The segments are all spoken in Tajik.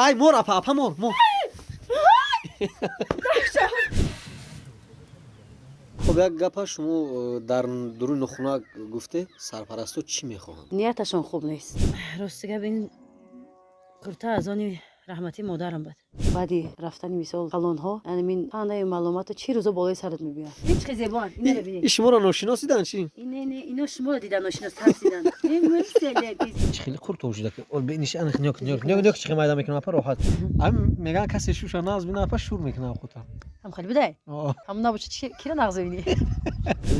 Ай мор апа, апа мор, мор. Хуб, як гапа шумо дар дуруни нохунак гуфте, сарпарастҳо чӣ мехоҳанд? Нияташон хуб нест. Рости гап, ин курта аз они раҳматии модарам буд. Баъди рафтани мисол калонҳо, яъне мин пандаи маълумоту чӣ рӯзо болои сарат мебиёяд. Ин чӣ зебоан, инро бинед. И шуморо ношиносидан чӣ? Не, не, ино шуморо дидан ношинос, тарсидан. Чӣ хеле қурто шуда ки ниш ан нёк нёк нёк нёк чӣ майда мекунам апа роҳат. Ам меган касе шуша нағз бина апа шур мекунам хута. Ҳам хеле будай? Ҳам набошад, кира нағз бинӣ?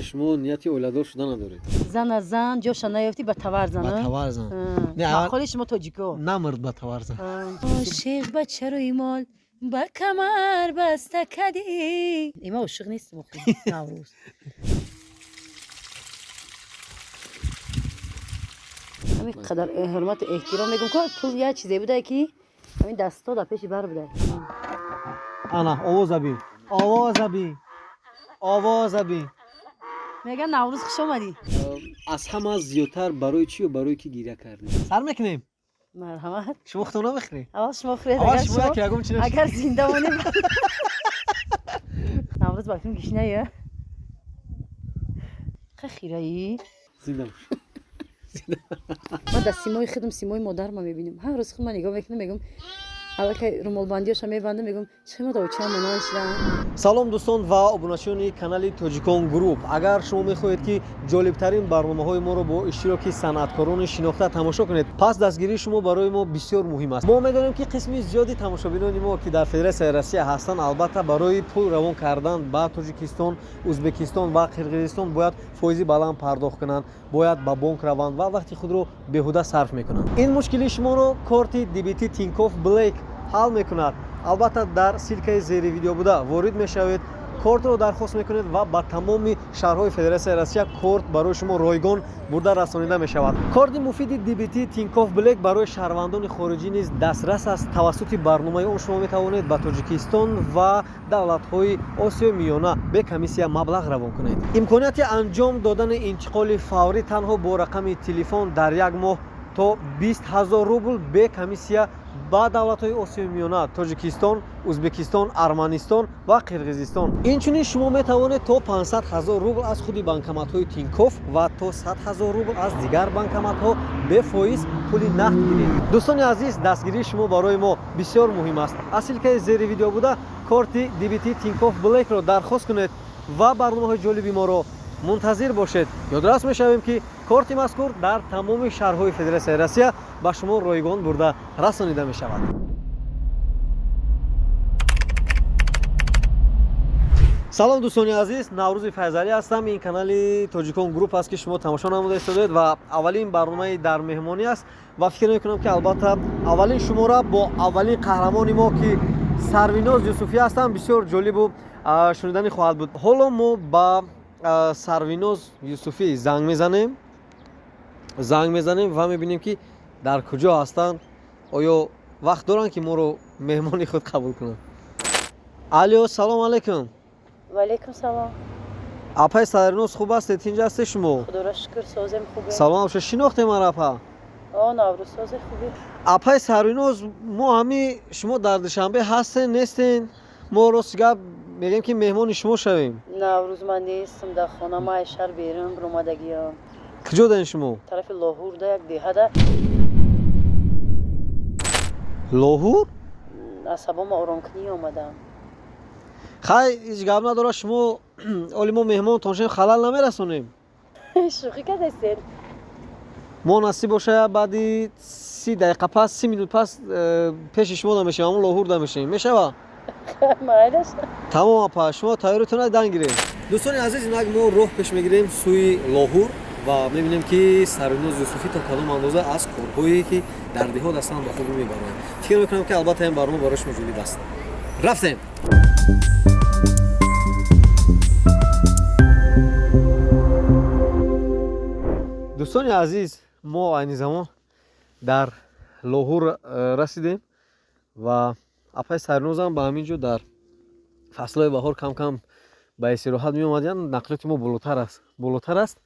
Шумо нияти оиладор шуда надоред? Зан аз зан ҷоша наёфтӣ, ба тавар зан. Ба тавар зан. Мақоли шумо тоҷико. Намурд ба тавар зан. Ошиқ ба чарои мол ба камар баста кадӣ. Има ошиқ нестим охи Наврӯз. Ҳамин қадар ҳурмату эҳтиром мегӯм, ко пул як чизе будае ки ҳамин дастҳо дар пеши бар будае. Ана овоза бин, овоза бин, овоза бин. Мегӯян Наврӯз хуш омадӣ. Аз ҳама зиёдтар барои чӣ ё барои кӣ гиря кардед? Сар мекунем? Марҳамат. Шумо худтон намехӯред? Аввал шумо хӯред. Аввал шумо яке ягон чи агар зинда монем. Наврӯз ба кун гишная? Ха хираӣ? Зинда бош. Ман дар симои худам симои модарма мебинам. Ҳар рӯз худ ман нигоҳ мекунам, мегӯям аллакай румолбандиёша мебандам, мегӯям чӣ ма очаам монанд шудам. Салом дӯстон ва обуначиёни канали Тоҷикон Груп. Агар шумо мехоҳед, ки ҷолибтарин барномаҳои моро бо иштироки санъаткорони шинохта тамошо кунед, пас дастгирии шумо барои мо бисёр муҳим аст. Мо медонем, ки қисми зиёди тамошобинони мо, ки дар Федератсияи Россия ҳастанд, албатта барои пул равон кардан ба Тоҷикистон, Ӯзбекистон ва Қирғизистон бояд фоизи баланд пардохт кунанд, бояд ба бонк раванд ва вақти худро беҳуда сарф мекунанд. Ин мушкили шуморо корти дебити Тинькофф Блэк ҳал мекунад. Албатта дар ссылкаи зери видео буда ворид мешавед, кортро дархост мекунед ва ба тамоми шаҳрҳои Федератсияи Россия корт барои шумо ройгон бурда расонида мешавад. Корти муфиди дебити Тинькофф Блэк барои шаҳрвандони хориҷӣ низ дастрас аст. Тавассути барномаи он шумо метавонед ба Тоҷикистон ва давлатҳои Осиёи Миёна бе комиссия маблағ равон кунед. Имконияти анҷом додани интиқоли фаврӣ танҳо бо рақами телефон дар як моҳ то 20 000 рубл бе комиссия ба давлатҳои Осиёи Миёна, Тоҷикистон, Ӯзбекистон, Арманистон ва Қирғизистон. Инчунин шумо метавонед то 500 000 рубл аз худи банкоматҳои Тинькофф ва то 100 000 рубл аз дигар банкоматҳо бефоиз пули нақд гиред. Дӯстони азиз, дастгирии шумо барои мо бисёр муҳим аст. Аз ссылкаи зери видео буда корти дебити Тинькофф Блэкро дархост кунед ва барномаҳои ҷолиби моро мунтазир бошед. Ёдрас мешавем, ки корти мазкур дар тамоми шаҳрҳои Федератсияи Россия ба шумо ройгон бурда расонида мешавад. Салом дӯстони азиз, Наврӯзи Файзалӣ ҳастам. Ин канали Тоҷикон Груп аст, ки шумо тамошо намуда истодед ва аввалин барномаи дар меҳмонӣ аст ва фикр мекунам, ки албатта аввалин шумора бо аввалин қаҳрамони мо, ки Сарвиноз Юсуфӣ ҳастанд, бисёр ҷолибу шуниданӣ хоҳад буд. Ҳоло мо ба Сарвиноз Юсуфӣ занг мезанем, занг мезанем ва мебинем, ки дар куҷо ҳастанд, оё вақт доранд, ки моро меҳмони худ қабул кунанд. Алё, салом алайкум. Ваалайкум салом. Апаи Сарвиноз, хуб ҳастед, тинҷ ҳастед шумо? Худоро шукр, созем, хубем. Салом бошед, шинохтем мара апа? О, Наврӯз, созе, хубӣ. Апаи Сарвиноз, мо ҳами шумо дар Душанбе ҳастен, нестен? Мо рости гап мегӯем, ки меҳмони шумо шавем. Наврӯз, ман нестам дар хона, ман аз шаҳр берун омадагиам. Куҷо даен шумо? Тарафи Лоҳурда, як деҳада. Лоҳур? Асабома оромкунӣ омадам. Хай, ҳеҷ гап надорад, шумо оли мо меҳмонтон шавем, халал намерасонем. Шӯхӣ кардастед. Мо насиб боша, баъди 30 дақиқа пас, 30 минут пас пеши шумо да мешавем, ҳамон Лоҳур да мешавем, мешава? Майлаш. Тамом апа, шумо тайёритона дан гиред. Дӯстони азиз, инак мо роҳ пеш мегирем сӯи Лоҳур ва мебинем, ки Сарвиноз Юсуфӣ то кадом андоза аз корҳое, ки дар деҳот ҳастанд, ба хубӣ мебаранд. Фикр мекунам, ки албатта ин барнома барои шумо ҷолиб аст. Рафтем. Дӯстони азиз, мо айни замон дар Лоҳур расидем ва апаи Сарвинозам ба ҳамин ҷо дар фаслҳои баҳор кам кам ба истироҳат меомадиянд. Нақлиёти мо болотар аст, болотар аст,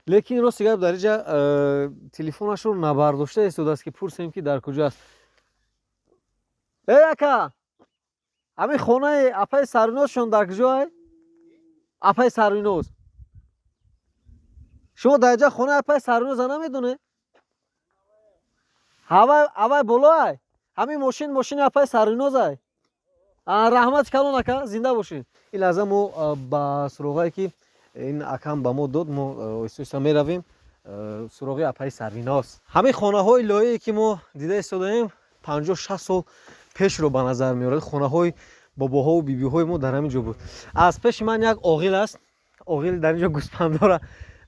лекин рости гап, дар инҷа телефонашро набардошта истодааст, ки пурсем, ки дар куҷо аст. Эй, ака, ҳамин хонаи апаи Сарвинозшон дар куҷоай? Апаи Сарвиноз, шумо дар ҷа хонаи апаи Сарвиноза намедонед? Ҳавай болоай. Ҳамин мошин мошини апаи Сарвинозай. Раҳмати калон, ака, зинда бошед. Ин лаҳза мо ба суроғае, ки ин акам ба мо дод, мо оҳиста оҳиста меравем суроғи апаи Сарвиноз. Ҳамин хонаҳои лоие, ки мо дида истодаем, 50-60 сол пешро ба назар меорад. Хонаҳои бобоҳову бибиҳои мо дар ҳамин ҷо буд. Аз пеши ман як оғил аст. Оғил, дар ин ҷо гӯспандора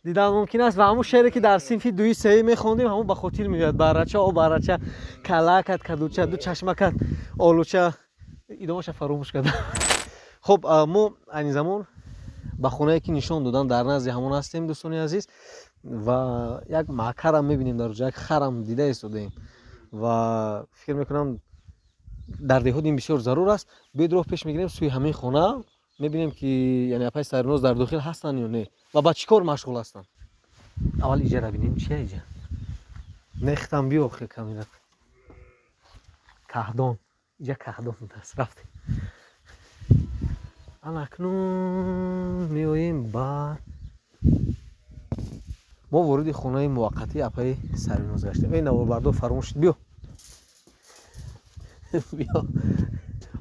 дидан мумкин аст ва ҳамун шеъре, ки дар синфи дуи сеӣ мехондем, ҳамун ба хотир меояд: барача, о барача, калакат кадуча, ду чашмакат олуча. Идомаша фаромӯш кардам. Хуб, мо айни замон ба хонае, ки нишон додан, дар назди ҳамон ҳастем, дӯстони азиз, ва як маъкарам мебинем дар ҷо, як харам дида истодаем ва фикр мекунам, дар деҳот ин бисёр зарур аст. Биёед, роҳ пеш мегирем сӯи ҳамин хона, мебинем, ки яъне апаи Сарвиноз дар дохил ҳастанд ё не ва ба чӣ кор машғул ҳастанд. Аввал иҷара бинем, чия иҷа нехтам. Биё, хе камера. Каҳдон, иҷа каҳдон будааст. Рафтем. Ана акнун меоем ба мо вориди хонаи муваққатии апаи Сарвиноз гаштем. Эй, наворбардор, фаромӯш шуд. Биё, биё,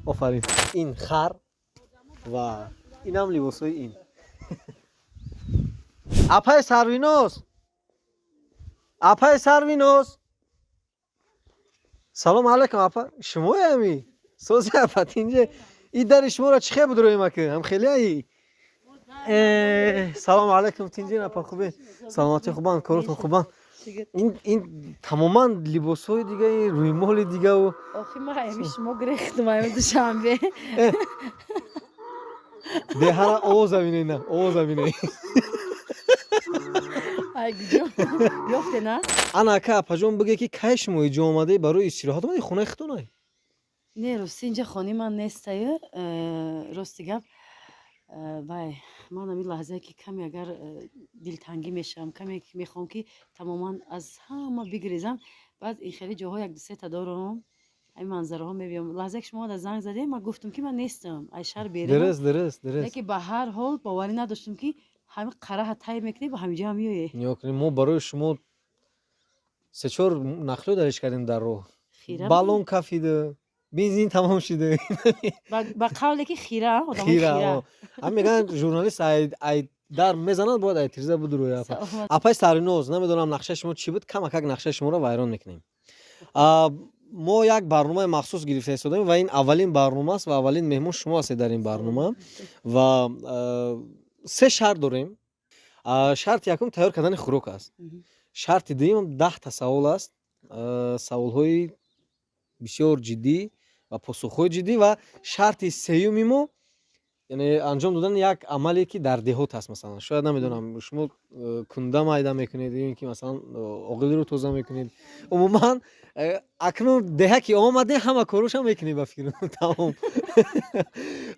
офарин. Ин хар ва инам либосҳои ин апаи Сарвиноз. Апаи Сарвиноз, салом алайкум, апа. Шумоями сози, апа? Тинҷе? И дари шуморо чӣ хел буд? Роимаки ҳам хелеаи. Салому алайкум, тинҷин, апа? Хубе? Саломатӣ хубанд? Коротон хубанд? Ин тамоман либосҳои дига, ин рӯймоли дигаву. Охи, ма ами шумо гирехтум ами Душанбе. Деҳара овоза бинед, на овоза бинед. Ай, гуҷо ёфте, на? Ана, ака, апаҷон, биге, ки кай шумо иҷо омадаи? Барои истироҳат омади? Хонаи худтонай? Не, рости, инҷа хонаи ман нестаю. Рости гап, вай, ман ҳамин лаҳзае, ки каме агар дилтангӣ мешавам, каме ки мехоҳам, ки тамоман аз ҳама бигрезам, баъд ин хеле ҷоҳо як дусета дорам, ҳамин манзараҳо мебиём. Лаҳзае, ки шумо омада занг задем, ман гуфтам, ки ман нестам, аз шаҳр берунам. Дуруст, дуруст, дуруст. Лекин ба ҳар ҳол боварӣ надоштам, ки ҳамин қараҳа тай мекунӣ, ба ҳаминҷо ҳам меоӣ. Нигоҳ кунед, мо барои шумо сечор нақлиё дариш кардем дар роҳ. Хира. Баллон кафида, бензин тамом шида. Ба қавле ки хира одамои хира. Хира. Ҳам мегӯянд, журналист ай дар мезанад, бояд ай тирза будурӯя. Саломат. Апаи Сарвиноз, намедонам, нақшаи шумо чӣ буд, камакак нақшаи шуморо вайрон мекунем. Мо як барномаи махсус гирифта истодаем ва ин аввалин барнома аст ва аввалин меҳмон шумо ҳастед дар ин барнома ва се шарт дорем. Шарти якум тайёр кардани хӯрок аст. Шарти дуюм 10-та савол аст, саволҳои бисёр ҷиддӣ ва посухҳои ҷиддӣ, ва шарти сеюми мо, яъне анҷом додани як амале, ки дар деҳот аст. Масалан, шояд, намедонам, шумо кунда майда мекунед ё ин ки, масалан, оғилиро тоза мекунед. Умуман, акнун деҳа ки омадем, ҳама корушам мекунем, ба фикр. Тамом.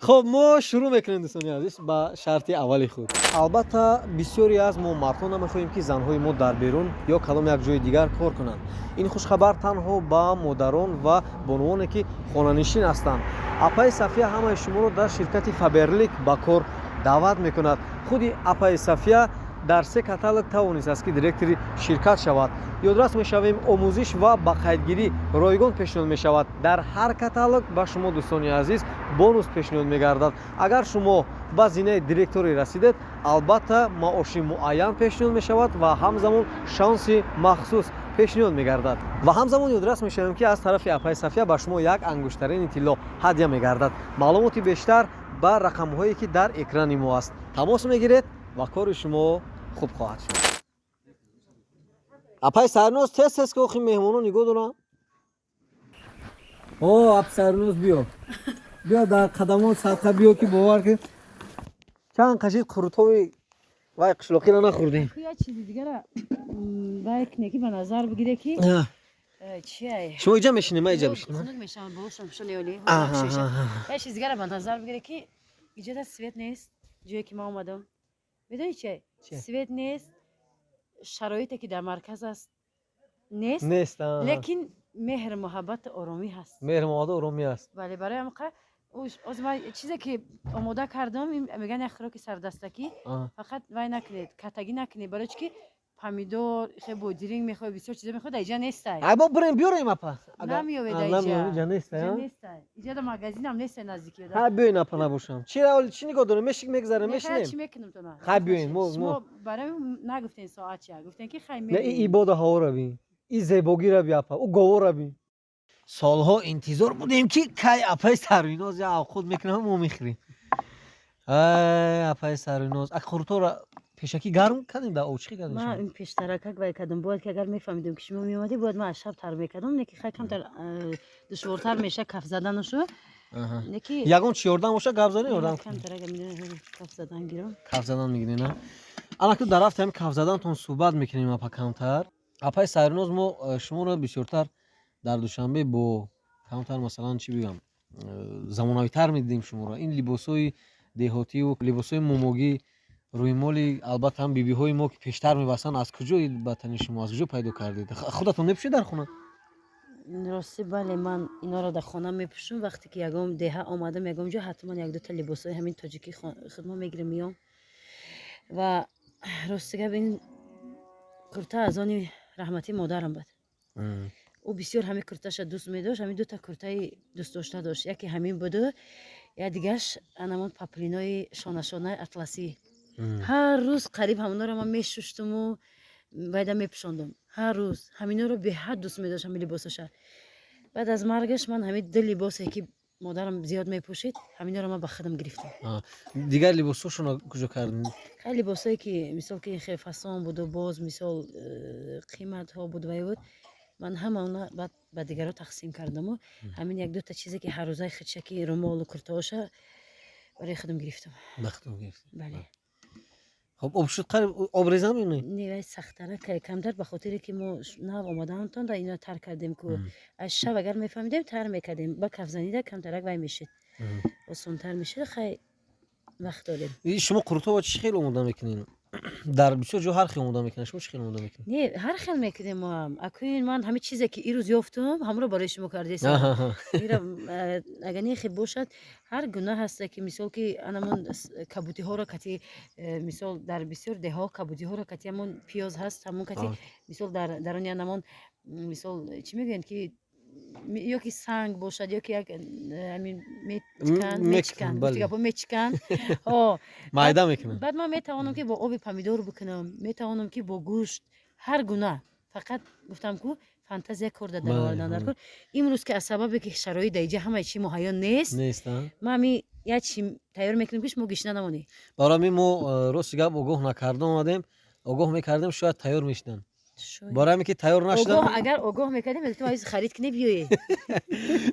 Хоб, мо шурӯъ мекунем, дӯстони азиз, ба шарти аввали худ. Албатта, бисёре аз мо мардҳо намехоҳем, ки занҳои мо дар берун ё кадом як ҷои дигар кор кунанд. Ин хушхабар танҳо ба модарон ва бонувоне, ки хонанишин ҳастанд. Апаи Сафия ҳамаи шуморо дар ширкати Фаберлик ба кор даъват мекунад. Худи апаи Сафия дар се каталог тавонистааст, ки директори ширкат шавад. Ёдрас мешавем, омӯзиш ва ба қайдгирӣ ройгон пешниҳод мешавад. Дар ҳар каталог ба шумо, дӯстони азиз, бонус пешниҳод мегардад. Агар шумо ба зинаи директорӣ расидед, албатта, маоши муайян пешниҳод мешавад ва ҳамзамон шанси махсус пешниҳод мегардад. Ва ҳамзамон ёдрас мешавем, ки аз тарафи апаи Сафия ба шумо як ангуштарини тилло ҳадя мегардад. Маълумоти бештар ба рақамҳое, ки дар экрани мо аст, тамос мегиред ва кори шумо хуб хоҳад шуд. Апаи Сарноз, тез тез, ки охи меҳмонон нигоҳ дорам. О, ап Сарноз, биё, биё, дар қадамот садқа, биё, ки бовар ки чанд қашид қурутови вай қишлоқиро нахӯрдем. Як чизи дигара вай кне, ки ба назар бигире, ки чиай. Шумо иҷа мешинем, ма иҷа бишинем. Хунук мешавад, болошам шунеоли. Як чизи дигара ба назар бигире, ки иҷода свет нест. Ҷое ки ман омадам, медонӣ чи? Чи? Свет нест, шароите, ки дар марказ аст, нест. Нест. Лекин Меҳр, муҳаббату оромӣ ҳаст. Меҳр, муҳаббату оромӣ аст. Бале, барои ҳамқа оз ман чизе ки омода кардам, мегӯян, як хӯроки сардастакӣ. Фақат вай накунед, катагӣ накунед, барои чӣ ки помидор хе, бодиринг мехоҳ, бисёр чизо мехоҳ, дар иҷа нестай. Ай, мо бирем, биёрем, апа. Намеёвед дар иҷа. Иҷа нестай? Иҷа нестай, иҷа магазинам нестай наздики. Ҳа, биёен, апа, набошам. Чи чӣ нигоҳ дорем, мешик мегзарем, мешинем. Чӣ мекунем тона? Хай, биёен. Шумо барои нагуфтен соат чия, гуфтен ки хай. Не, и ибода ҳавора бин, и зебогира би, апа, ӯ говора бин. Солҳо интизор будем, ки кай апаи Сарвиноз я авхуд мекунам, мо мехӯрем. Ай, апаи Сарвиноз, ак хуртора пешакӣ гарм кардем дар об, чӣ кардем? Ман пештаракак вай кардам. Бояд ки агар мефаҳмидем, ки шумо меомадӣ, бояд ман аз шаб тар мекардам, не ки хай камтар душвортар меша каф заданашу, не ки. Ягон чи ёрдам боша, гап занӣ, ёрдам. Камтарак каф задан гирам. Каф задан мегирӣ, на? Анаку дар рафти ҳами каф задантон суҳбат мекунем, апа, камтар. Апаи Сарвиноз, мо шуморо бисёртар дар Душанбе бо камтар, масалан, чӣ бигӯям, замонавитар медидем шуморо. Ин либосҳои деҳотию либосҳои момогӣ, рӯймоли, албатта, ҳам бибиҳои мо, ки пештар мебастанд, аз куҷо ба тани шумо, аз куҷо пайдо кардед? Худатон мепӯшед дар хона? Рости, бале, ман инҳоро дар хона мепӯшам. Вақте ки ягон деҳа омадам, ягон ҷо, ҳатман якдута либосҳои ҳамин тоҷикӣ худмо мегирем, меём. Ва рости гап, ин курта аз они раҳматии модарам буд. Ӯ бисёр ҳамин курташа дӯст медошт. Ҳамин дута куртаи дӯстдошта дошт, яке ҳамин буду, я дигараш анамон паплинои шонашонаи атласӣ. Ҳар рӯз қариб ҳамонҳоро ман мешуштуму байда мепӯшондум. Ҳар рӯз ҳаминҳоро беҳад дӯст медошт, ҳамин либосаша. Баъд аз маргаш ман ҳамин ду либосе, ки модарам зиёд мепӯшид, ҳаминҳоро ман ба худам гирифтам. Дигар либосҳошонро куҷо кардем? Хеле либосое ки, мисол, ки хеле фасон буду, боз, мисол, қиматҳо буд, вай буд, ман ҳама она баъд ба дигарро тақсим кардаму ҳамин як дута чизе, ки ҳаррӯзаи худшаки румолу куртаоша барои худам гирифтам. Ба худам гирифтем. Бале. Хоб, об шуд, қариб об резам ё не? Не, вай сахтара камтар, ба хотире ки мо нав омадаамтон да ино тар кардем ку. Аз шаб агар мефаҳмидем, тар мекардем, ба кафзанида камтарак вай мешид, осонтар мешид. Хай, вақт дорем. Шумо қурутова чӣ хел омода мекунед? Дар бисёр ҷо ҳар хел омода мекунед, шумо чӣ хел омода мекунед? Не, ҳар хел мекунем моам. Акӯин ман ҳамин чизе, ки ирӯз ёфтум, ҳамонро барои шумо кардесам. Ира агар нехе бошад, ҳар гуна ҳаста, ки, мисол, ки анамон кабутиҳоро кати, мисол, дар бисёр деҳҳо кабутиҳоро кати ҳамон пиёз ҳаст, ҳамон кати, мисол, дар даруни анамон, мисол, чӣ мегӯянд, ки ё ки санг бошад, ё ки як ҳамин мечиканд, мечиканд, гапо, мечиканд. Майда мекунанд. Баъд ман метавонам, ки бо оби помидор бикунам, метавонам, ки бо гӯшт, ҳар гуна. Фақат гуфтам ку, фантазия кор да даровардан дар кор. Имрӯз ки аз сабабе ки шароит дар иҷа ҳамаи чи муҳайё нест, ман ҳами як чи тайёр мекунем, ки шумо гишна намонед. Барои ҳамин мо, рости гап, огоҳ накарда омадем. Огоҳ мекардем, шояд тайёр мешуданд. Барои ҳамин ки тайёр нашудам. Агар огоҳ мекардем, мегуфтем, азиз, харид кунӣ, биёед.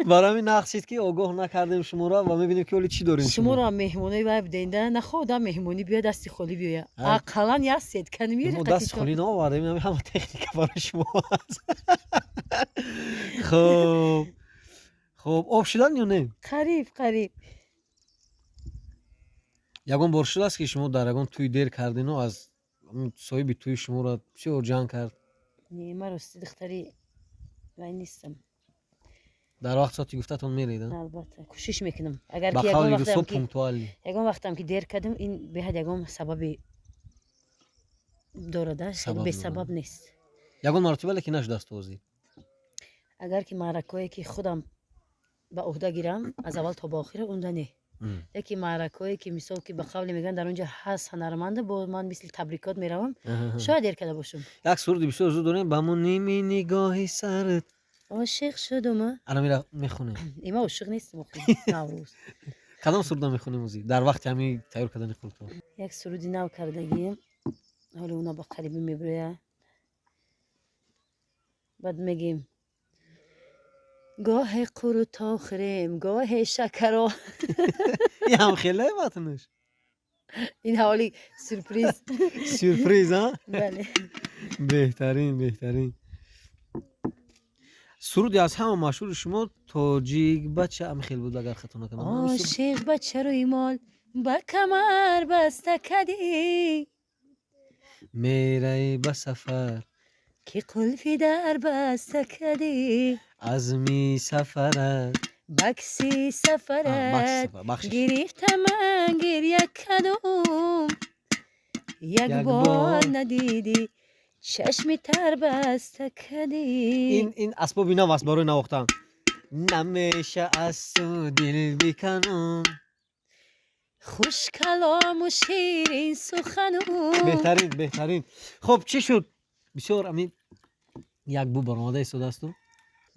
Барои ҳамин нақшид, ки огоҳ накардем шуморо, ва мебинем, ки оли чӣ дорем. Шуморо меҳмонои вай буденда, нахоҳ меҳмонӣ биёяд, дасти холӣ биёяд, ақаллан як сетка миёри. Дасти холӣ наовардем, ҳама техника барои шумо аст. Хуб, хуб, об шудан ё не? Қариб, қариб. Ягон бор шудааст, ки шумо дар ягон тӯй дер кардину аз соҳиби тӯи шуморо бисёр ҷанг кард? Не, ман рости духтари вай нестам. Дар вақт соати гуфтатон меред? Албатта, кӯшиш мекунам. Агар ки пунктуальный. Ягон вақтам ки дер кардам, ин беҳад ягон сабаби дорада, бесабаб нест. Ягон маротиба лекин нашудааст ҳозир? Агар ки маъракое, ки худам ба уҳда гирам, аз аввал то ба охира, унда не. Яке маъракое, ки, мисол, ки ба қавле мегӯянд, дар он ҷо ҳаст ҳунарманда, бо ман мисли табрикот меравам, шояд дер карда бошам. Як суруди бисёр зуд дорем, ба муними нигоҳи сарат ошиқ шудум. Ана мира мехонем. Има ошиқ нестам, Наврӯз. Кадом суруда мехонем озӣ дар вақти ҳамин тайёр кардани хурдҳо? Як суруди нав кардагием, ҳоло уна ба қарибӣ мебирояд. Баъд мегем: гоҳе қурутҳо хӯрем, гоҳе шакаро. Ҳам хеле матнаш. Ин ҳаволи сюрприз. Сюрприз, а? Бале. Беҳтарин, беҳтарин. Суруди аз ҳама машҳури шумо «Тоҷик бача» ам хел буд, агар хато накунам. Ошиқ бача рӯймол ба камар баста кадӣ. Мераи ба сафар. Ки қулфи дар баста кадӣ. Азми сафарат. Бакси сафарат. Бахшиш. Гирифта ман гиря кадум. Як Як бор бор. Надидӣ чашми тар баста кадӣ. Ин асбоби нав аст барои навохтан. Намеша аз ту дил биканум. Хушкалому ширин сухану. Беҳтарин, беҳтарин. Хоб, чӣ шуд? Бисёр амин як бу баромада истодаасту.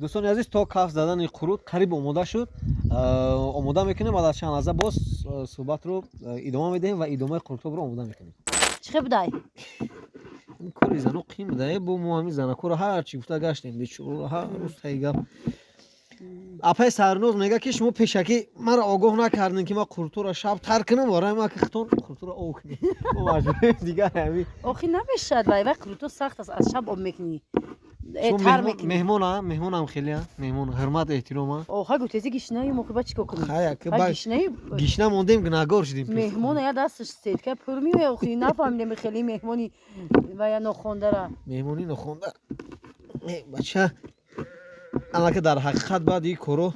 Дӯстони азиз, то каф задани қурут қариб омода шуд. Омода мекунем ва дар чанд лаҳза боз суҳбатро идома медиҳем ва идомаи қурутобро омода мекунем. Чӣ хел будай? Ин кори зано қим буда, бо мо ҳамин занакоро ҳар чӣ гуфта гаштем, бечора ҳар рӯз таи гап. Апаи Сарноз мега, ки шумо пешакӣ маро огоҳ накардем, ки ман қуруторо шаб тар кунам, барои ман ки хитон қуруторо об кунем. Мо маҷбурем дигар ҳамин. Охи, намешад, вай вай қуруто сахт аст, аз шаб об мекунӣ. Шумо тар мекунӣ. Меҳмона, меҳмонам хеле, меҳмон, ҳурмат, эҳтирома. Оха, гуфтези гишнаи мо ба чӣ кор кунем? Хая, ки Ва гишнаи. Гишна мондем, гунаҳгор шудем. Меҳмона я дасташ сетка пур меоя, охи нафаҳмидем хеле меҳмони ва я нохондара. Меҳмонӣ нохонда. Бача, аллака дар ҳақиқат баъди ин коро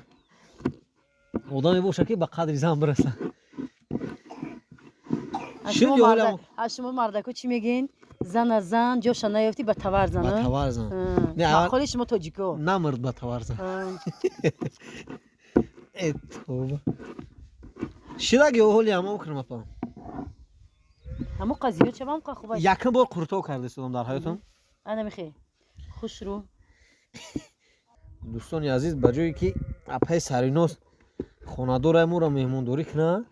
одаме боша, ки ба қадри зан бираса. Аз Шуд шумо ё аз шумо мардако чӣ мегӯен? Зана зан, ҷоша наёфтӣ, ба тавар зан. Ба тавар зан. Не, Мақоли шумо тоҷико. Намурд, ба тавар зан. Э, тоба. Шидаг ё ҳоли ҳамон кунам, апа? Ҳамо қазиё чавам қа хуба. Якум бор қурутоб карда истодам дар ҳаётам. Ана мехе. Хушрӯ. Дӯстони азиз, ба ҷое ки апаи Сариноз хонадорай моро меҳмондорӣ кунад,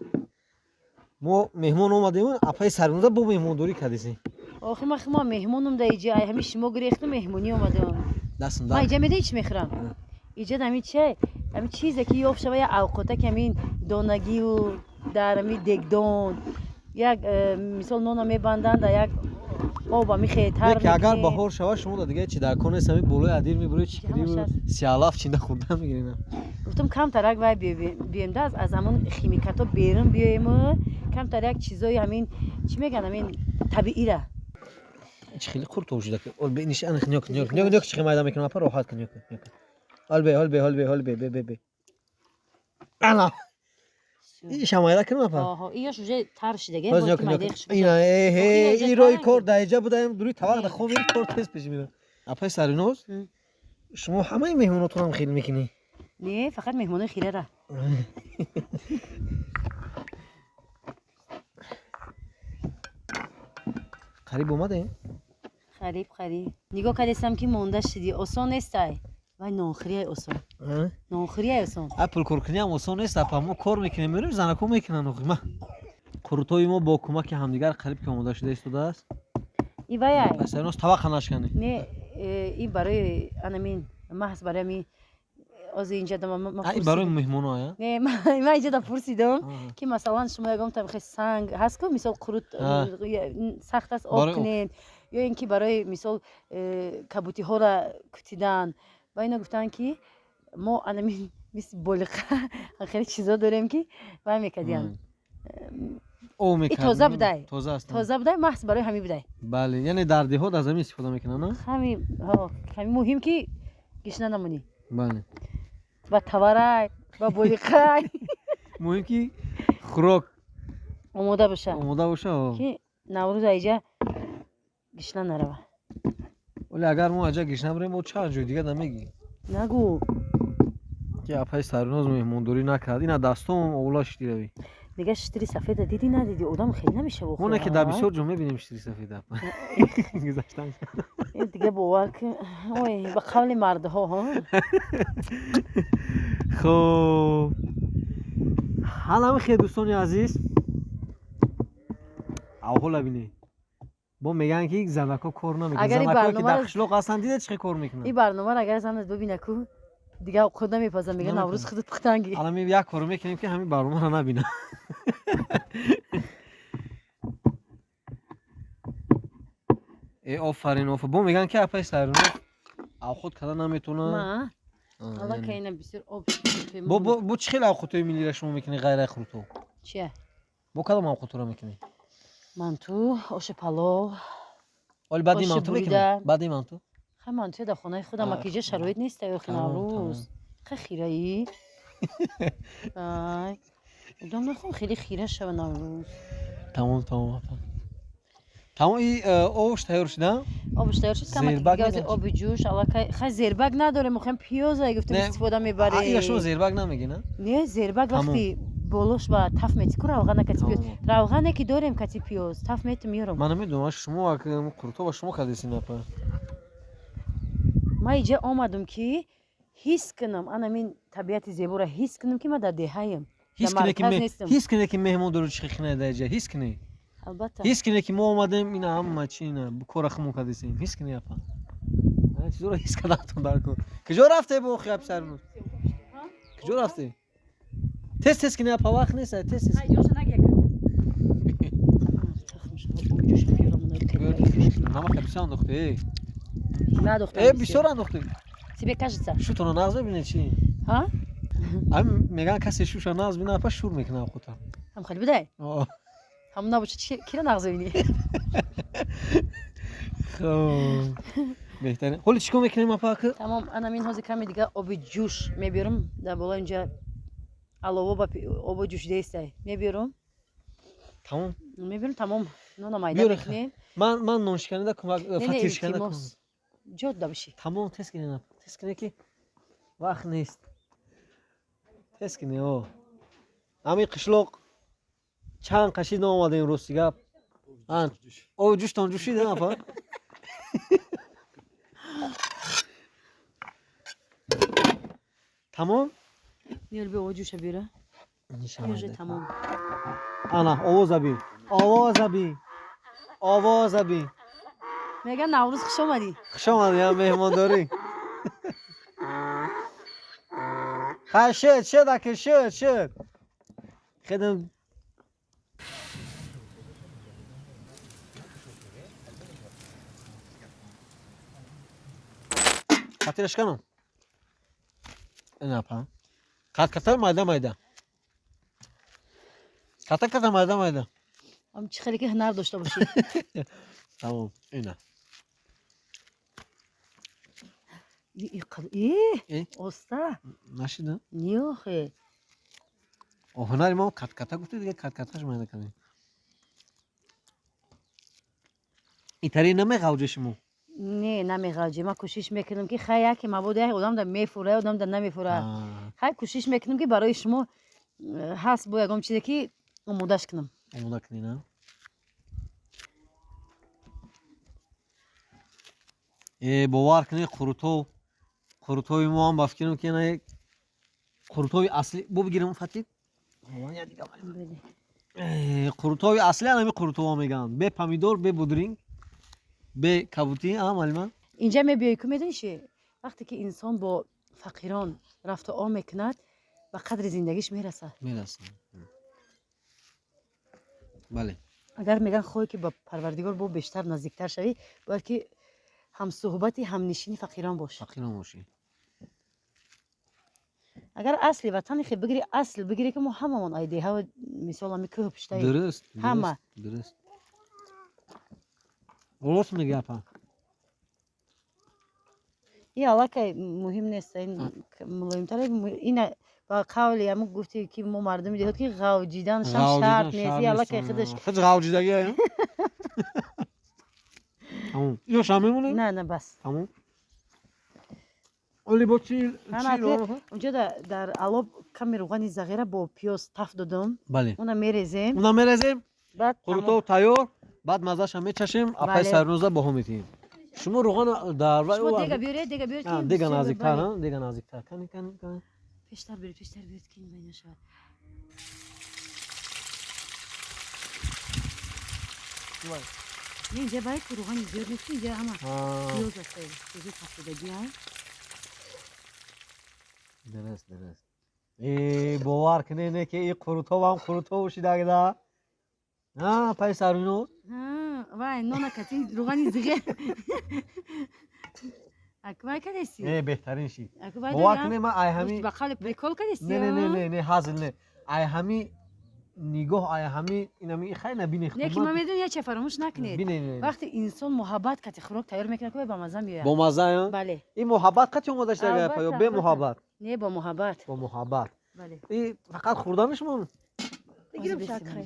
мо меҳмон омадем, апаи Сариноза бо меҳмондорӣ кардесем. Охи, ман хима меҳмонум да иҷа, ай ҳами шумо гирехту меҳмонӣ омадам. Дастам Ман дар. иҷа медонӣ чӣ мехӯрам? Иҷа ҳамин чай, ҳамин чизе ки ёфт шава, як авқота ки ҳамин донагию дар ҳамин дегдон як мисол нона мебанданд, дар як об ҳами хетар. Не, ки агар баҳор шава, шумо да дига чи дар кор нест, ҳамин болои адир мебуред, чикирӣ. Ҳамаш аст. Сиалаф чинда хӯрда мегирена. Гуфтам, камтарак вай биёем да аз ҳамон химикатҳо берун биёему камтар як чизои ҳамин чӣ мегӯянд, ҳамин табиира. Чи хеле қуртоб шуда ки ол бе ниш, ана нёк, нёк, нёк, нёк, чи майда мекунам, апа, роҳат кун, нёк, нёк. Ҳол бе, ҳол бе, ҳол бе, ҳол бе, бе, бе, бе. Ана. Иша майда кунам, апа? Оҳо, иёш уже тар шидаге. Боз бояд нёк, ки нёк. майдаи хушк Ина, бошад. э, Охи, э, ина ин роҳи ҷа кор дар иҷа будаем, дури тавақ да хоб мери, кор тез пеш мера. Апаи Сариноз, шумо ҳамаи меҳмонотонам хел мекунӣ? Не, фақат меҳмонои хирара. Қариб омадем? Қариб, қариб. Нигоҳ кардестам, ки монда шидӣ, осон нестай. Вай нонхӯрияй осон. Нонхӯрияй осон. А пулкоркуниам осон нест, апа, мо кор мекунем, мерем, занако мекунанд охи. Ма қурутои мо бо кӯмаки ҳамдигар қариб ки омода шуда истодааст. И ваяй. Апаи Сариноз, тавақа нашканӣ. Не, ин барои анамин, маҳз барои ами ози инҷа да ма А, ин барои пурсидам. меҳмоно, я? Не, ман инҷа да пурсидам, ки масалан шумо ягон там хе санг ҳаст ку, мисол қурут сахт аст, об Барои об. кунед, ё ин ки барои мисол кабутиҳоро кутидан. Ва ино гуфтанд, ки мо анамин мисли болиқа хеле чизо дорем, ки вай мекардиянд. Об мекард. Тоза будай. Тоза аст. Тоза будай, маҳз барои ҳамин будай. Бале, яъне дар деҳот аз ҳамин истифода мекунанд, на? Ҳами ҳо, ҳами муҳим, ки гишна намонӣ. Бале. Ба таварай, ба болиқай. Муҳим, ки хӯрок омода боша. Омода боша, о. Ки Наврӯз аиҷа гишна нарава. Вале агар мо аҷа гишна бирем, мо чанд ҷой дига намегӣ. Нагӯ. Ки апаи Сарноз меҳмондорӣ накард, ина дастом овла шидиравӣ. Дига шитри сафеда дидӣ, надидӣ, одам хеле намешава. Моне ки дар бисёр ҷо мебинем шитри сафеда гузаштан. Дига бовар кун, ой, ба қавли мардҳо, ҳо. Хоб, ҳалами хел, дӯстони азиз, авҳола бинед, бо мегӯянд, ки занако кор намекунанд. Агар ин Занакое, ки дар барномаро- қишлоқ ҳастанд, дида чӣ хел кор мекунанд. Ин барномаро агар занат бибина ку, дига худ намепаза, мега Намекунад. Наврӯз худат пухтанги. Ҳалами як коро мекунем, ки ҳамин барномаро набинад. Э, офарин, офар. Бо мегӯянд, ки апаи Сарно авхот карда наметавонад. Ма аллакай ина бисёр об. Бо чӣ хел авхотҳои миллиро шумо мекунед, ғайр аз хурутоб? Чия? Бо кадом авхотҳоро мекунед? Манту, оши палов. Оли баъди Оши манту бурида. мекунед, баъди манту? Хай мантуя дар хонаи худам, аки иҷа шароит нест, охи Наврӯз. Хай хираӣ. Ай. Одам нахом хеле хира шава Наврӯз. Тамом, тамом, апа. Тамом, и овош тайёр шуда? Обш тайёр шуд, камак дига оби ҷӯш аллакай. Хай зербак надорем, мохоҳем пиёза гуфтем истифода мебарем. Ира шумо зербак намегӣ, на? Не, зербак вақти болош ба таф мети ку равғана кати пиёз. Равғане ки дорем кати пиёз, таф мети меёрам. Ман намедонам, шумо қурутова шумо кардесин, апа. Ман иҷа омадам ки ҳис кунам, анамин табиати зеборо ҳис кунам, ки ман дар деҳаем. Ҳис куне ки меҳмон дору чӣ хина дар иҷа, ҳис куне. Албатта. Ҳис куне ки мо омадем, ина ҳама чи ина кора хумон кардесем. Ҳис куне, апа. Чизоро ҳис кардатон дар кор. Куҷо рафте бо охи писармон? Куҷо рафте? Тез тез куне, апа, вақт нест, тез тез. Намака бисёр андохте. Надохтам. Бисёр андохте. Тебе кажется? Шутона нағз мебинед чи? Ҳа? Ам меган касе шуша нағз бина, апа, шур мекунад хута. Ҳам хеле будай? Ҳам набошад, кира нағз бибинӣ? Хоб. Беҳтарин. Ҳоли чӣ кор мекунем, апа? Тамом, анамин ҳозир каме дига оби ҷӯш мебиёрам. Дар боло инҷа алово ба оби ҷӯшидаистай. Мебиёрам. Тамом. Мебиёрам, тамом. Нона майда мекунем. Ман ноншиканида кӯмак, фатиршиканида кӯмак. Ҷо дода бишӣ. Тамом, тез кунед, апа. Тез кунед ки вақт нест. Тез кунед, о. Ҳамин қишлоқ чанд қашид наомадем, рости гап. Оби ҷӯштон ҷӯшид, апа? Тамом? Меёр, биё оби ҷӯша биёра. Уже тамом. Ана, овоза би. Овоза би. Овоза би. Меган Наврӯз хуш омадӣ. Хуш омадӣ, я меҳмондорӣ. Хай шуд, шуд, ака, шуд, шуд. Хедам Фатираш канам. Ина, апа. Кат ката майда майда. Ката ката майда майда. Ам чӣ хеле ки ҳунар дошта бошӣ. Тамом, ина. Оста? Нашида? Не, охе. Ҳунари мо катката гуфти, дига каткаташ майда кардем. Итари намеғавҷе шумо? Не, намеғавҷе. Ман кӯшиш мекунам ки хай яке мабода як одам да мефура, одам да намефура. Хай кӯшиш мекунам ки барои шумо ҳаст бо ягон чизе ки омодаш кунам. Омода кунӣ, на? Бовар кунед, қурутов, қурутови мо ҳам ба фикрам ки на қурутови аслӣ бо бигирем фатир. Қурутови аслӣ ҳами қурутова мегӯянд. Бе помидор, бе будринг, бе кабутӣ, а малима? Инҷа мебиёӣ ку, медонӣ чи? Вақте ки инсон бо фақирон рафту ом мекунад, ба қадри зиндагиш мерасад. Мерасад. Бале. Агар мегӯянд хоҳӣ ки ба Парвардигор бо бештар наздиктар шавӣ, бояд ки ҳамсуҳбати ҳамнишини фақирон бош. Фақирон бошӣ. Агар асли ватани хе бигирӣ, асл бигирӣ ки мо ҳамамон ай деҳа, мисол ҳами кӯҳ пуштаи. Дуруст. Ҳама. Дуруст. Рост мегӯӣ, апа. И аллакай муҳим нест, ин мулоимтар ина ба қавли ҳамун гуфти ки мо мардуми деҳот ки ғавҷидан шам шарт нест, и аллакай худаш худ ғавҷидагӣ. Тамом. Ино шам мемонем? На, на, бас. Тамом. Оли бо чи унҷо дар алоб ками руғани зағира бо пиёз таф додам. Бале. Уна мерезем. Уна мерезем. Баъд қурутов тайёр, баъд мазаша мечашем, апаи Сарноза баҳо метиҳем. Шумо руғана дар Шумо дега биёред, дега биёред ки дега наздиктар, дега наздиктар. Кани, кани, кани. Пештар биёред, пештар биёред ки ин вай нашавад. Не, инҷа бояд ки руғани зиёд нест, инҷа ҳама пиёз аст, пиёзи тафтодагӣ. Дуруст, дуруст. Бовар кунед, не ки и қурутов ҳам қурутов шидагида. Апаи Сарвиноз? Вай, нона кати руғани зиғе. Аку вай кадеси? Не, беҳтарин шид. Бовар кунед, ман ай ҳами ба қавли прикол кадеси? Не, не, не, не, не, ҳазл не. Ай ҳами Нигоҳ ай ҳами инами хай набине. Не, ки ма медонӣ, як ча фаромӯш накунед. Вақте инсон муҳаббат кати хӯрок тайёр мекунад, ки ба мазза меояд. Бо мазза? Бале. Ин муҳаббат қати омода шуда гапа ё бемуҳаббат? Не, бо муҳаббат. Бо муҳаббат. Бале. И фақат хӯрданаш мон? Бигирам шакар.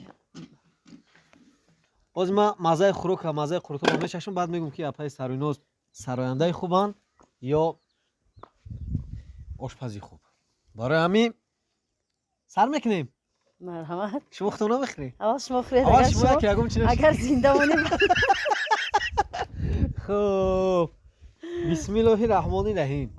Боз ма маззаи хӯрока, маззаи қурутобро мечашам, баъд мегӯм, ки апаи Сарвиноз сарояндаи хубанд ё ошпази хуб. Барои ҳамин сар мекунем. Марҳамат. Шумо худтон намехӯред? Аввал шумо хӯред. Аввал шумо яке ягон чи. Агар зинда монем. Хуб, бисмиллоҳи раҳмони раҳим.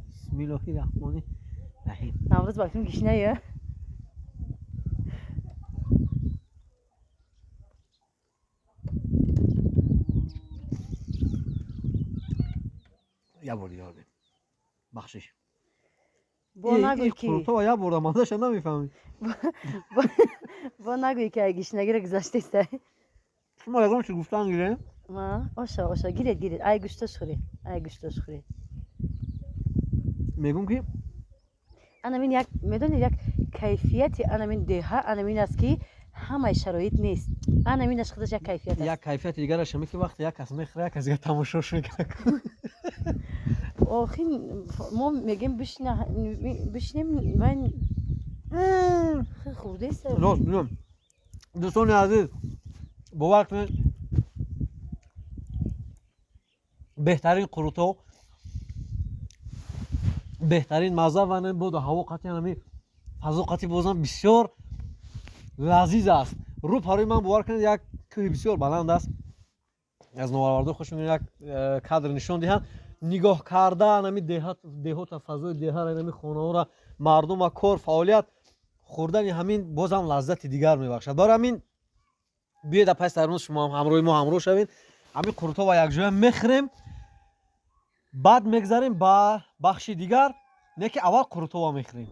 Бисмиллоҳи раҳмони раҳим. Наврӯз балким гишная. Як бор дигар бахшиш. Бо нагӯй ки қурутова як бор маззаша намефаҳмӣ. Бо нагӯй ки ай гишнагиро гузаштеста. Шумо ягон чи гуфтан гирем? Оша, оша, гиред, гиред, ай гӯшташ хӯред, ай гӯшташ хӯред. Мегӯм, ки анамин як, медонед, як кайфияти анамин деҳа анамин аст, ки ҳамаи шароит нест, анаминаш худаш як кайфият аст. Як кайфияти дигараш ҳаме, ки вақте як кас мехӯра, як кас дигар тамошош мекунад. Охин мо мегем бишинем, ман хӯрдест. Рост мегӯям, дӯстони азиз, бовар кунед, беҳтарин қурутов, беҳтарин мазза ва боду ҳаво қатъи ҳами фазо қатъи бозам бисёр лазиз аст. Рӯ парои ман, бовар кунед, як кӯҳи бисёр баланд аст. Аз новарвардор хуш мекунем, як кадр нишон диҳанд. Нигоҳ кардан ҳами деҳота, фазои деҳара, ҳами хонаҳоро, мардума, кор, фаъолият, хӯрдани ҳамин бозам лаззати дигар мебахшад. Барои ҳамин биёед, апай Сарвиноз, шумо ҳам ҳамроҳи мо ҳамроҳ шавед, ҳамин қурутова якҷоя мехӯрем, баъд мегзарем ба бахши дигар. Не ки аввал қурутова мехӯрем.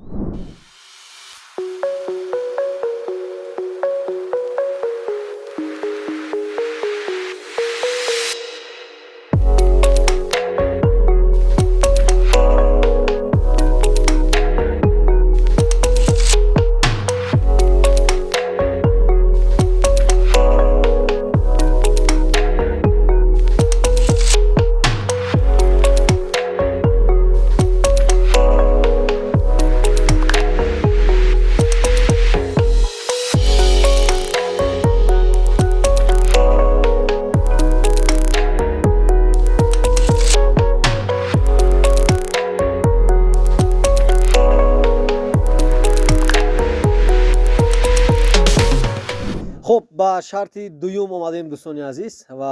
Хуб, ба шарти дуюм омадем, дӯстони азиз, ва